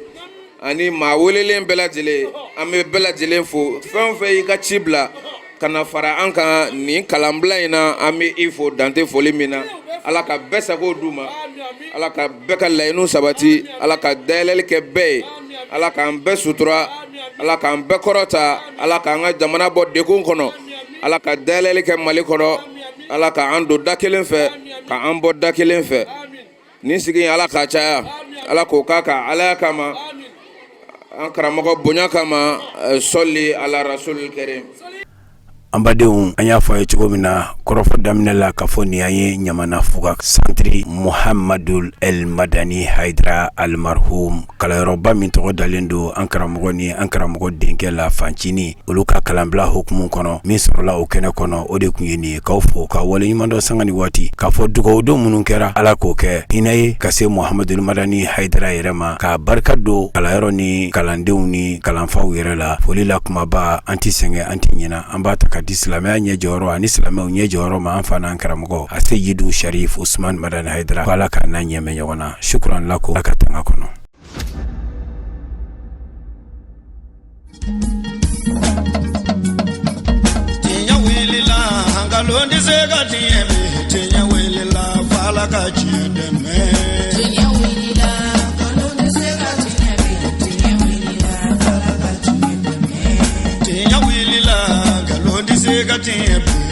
T: ani maa welelen bɛɛ lajɛlen, an bɛ bɛɛ lajɛlen fo. Fɛn o fɛn y'i ka ci bila ka na fara an kan nin kalanbila in na, an bɛ i fo dante foli min na. Ala ka bɛɛ sago d'u ma, Ala ka bɛɛ ka laɲiniw sabati, Ala ka dayɛlɛli kɛ bɛɛ ye, Ala k'an bɛɛ sutura, Ala k'an bɛɛ kɔrɔta, Ala k'an ka jamana bɔ degun kɔnɔ, Ala ka dayɛlɛli kɛ Mali kɔnɔ, Ala k'an don da kelen fɛ, k'an bɔ da kelen fɛ. Nin sigi in, Ala k'a caya, Ala k'o k'a kan Ala kama, an karamɔgɔ bonya kama. Sɔli ala rasul karim.
C: An badenw, an y'a fɔ a ye cogo min na kɔrɔfɔ daminɛ la, k'a fɔ nin an ye Ɲamana fuga santiri Muhamadul El Madani Hayidara almarhum kalanyɔrɔba min tɔgɔ dalen don an karamɔgɔ ni an karamɔgɔ denkɛ la fancinin, olu ka kalanbila hukumu kɔnɔ, min sɔrɔla o kɛnɛ kɔnɔ, o de tun ye nin ye. K'aw fo ka waleɲuman dɔn sanga ni waati, k'a fɔ dugawudon minnu kɛra, Ala k'o kɛ hinɛ ye ka se Muhamadul Madani Hayidara yɛrɛ ma, k'a barika don kalanyɔrɔ ni kalandenw ni kalanfaw yɛrɛ la. Foli la kumaba, an tɛ sɛgɛn, an tɛ ɲina, an b'a ta ka di silamɛya ɲɛ jɔyɔrɔ ani silamɛw ɲɛ jɔyɔrɔ ma, an fa n'an karamɔgɔ a Seyidu Sharif Usman Madani Hayidara, ko Ala k'a n'a ɲɛmɛ ɲɔgɔn na. Shukran lakum, Ala ka tanga kɔnɔ.
A: Tiɲɛ wulila, nkalon tɛ se ka tiɲɛ bi. Tiɲɛ wulila, f'Ala ka tiɲɛ dɛmɛ.
B: Tiɲɛ wulila, nkalon tɛ se ka tiɲɛ bi. Tiɲɛ wulila, f'Ala ka tiɲɛ dɛmɛ.
A: Tiɲɛ wulila, nkalon tɛ se ka tiɲɛ bi.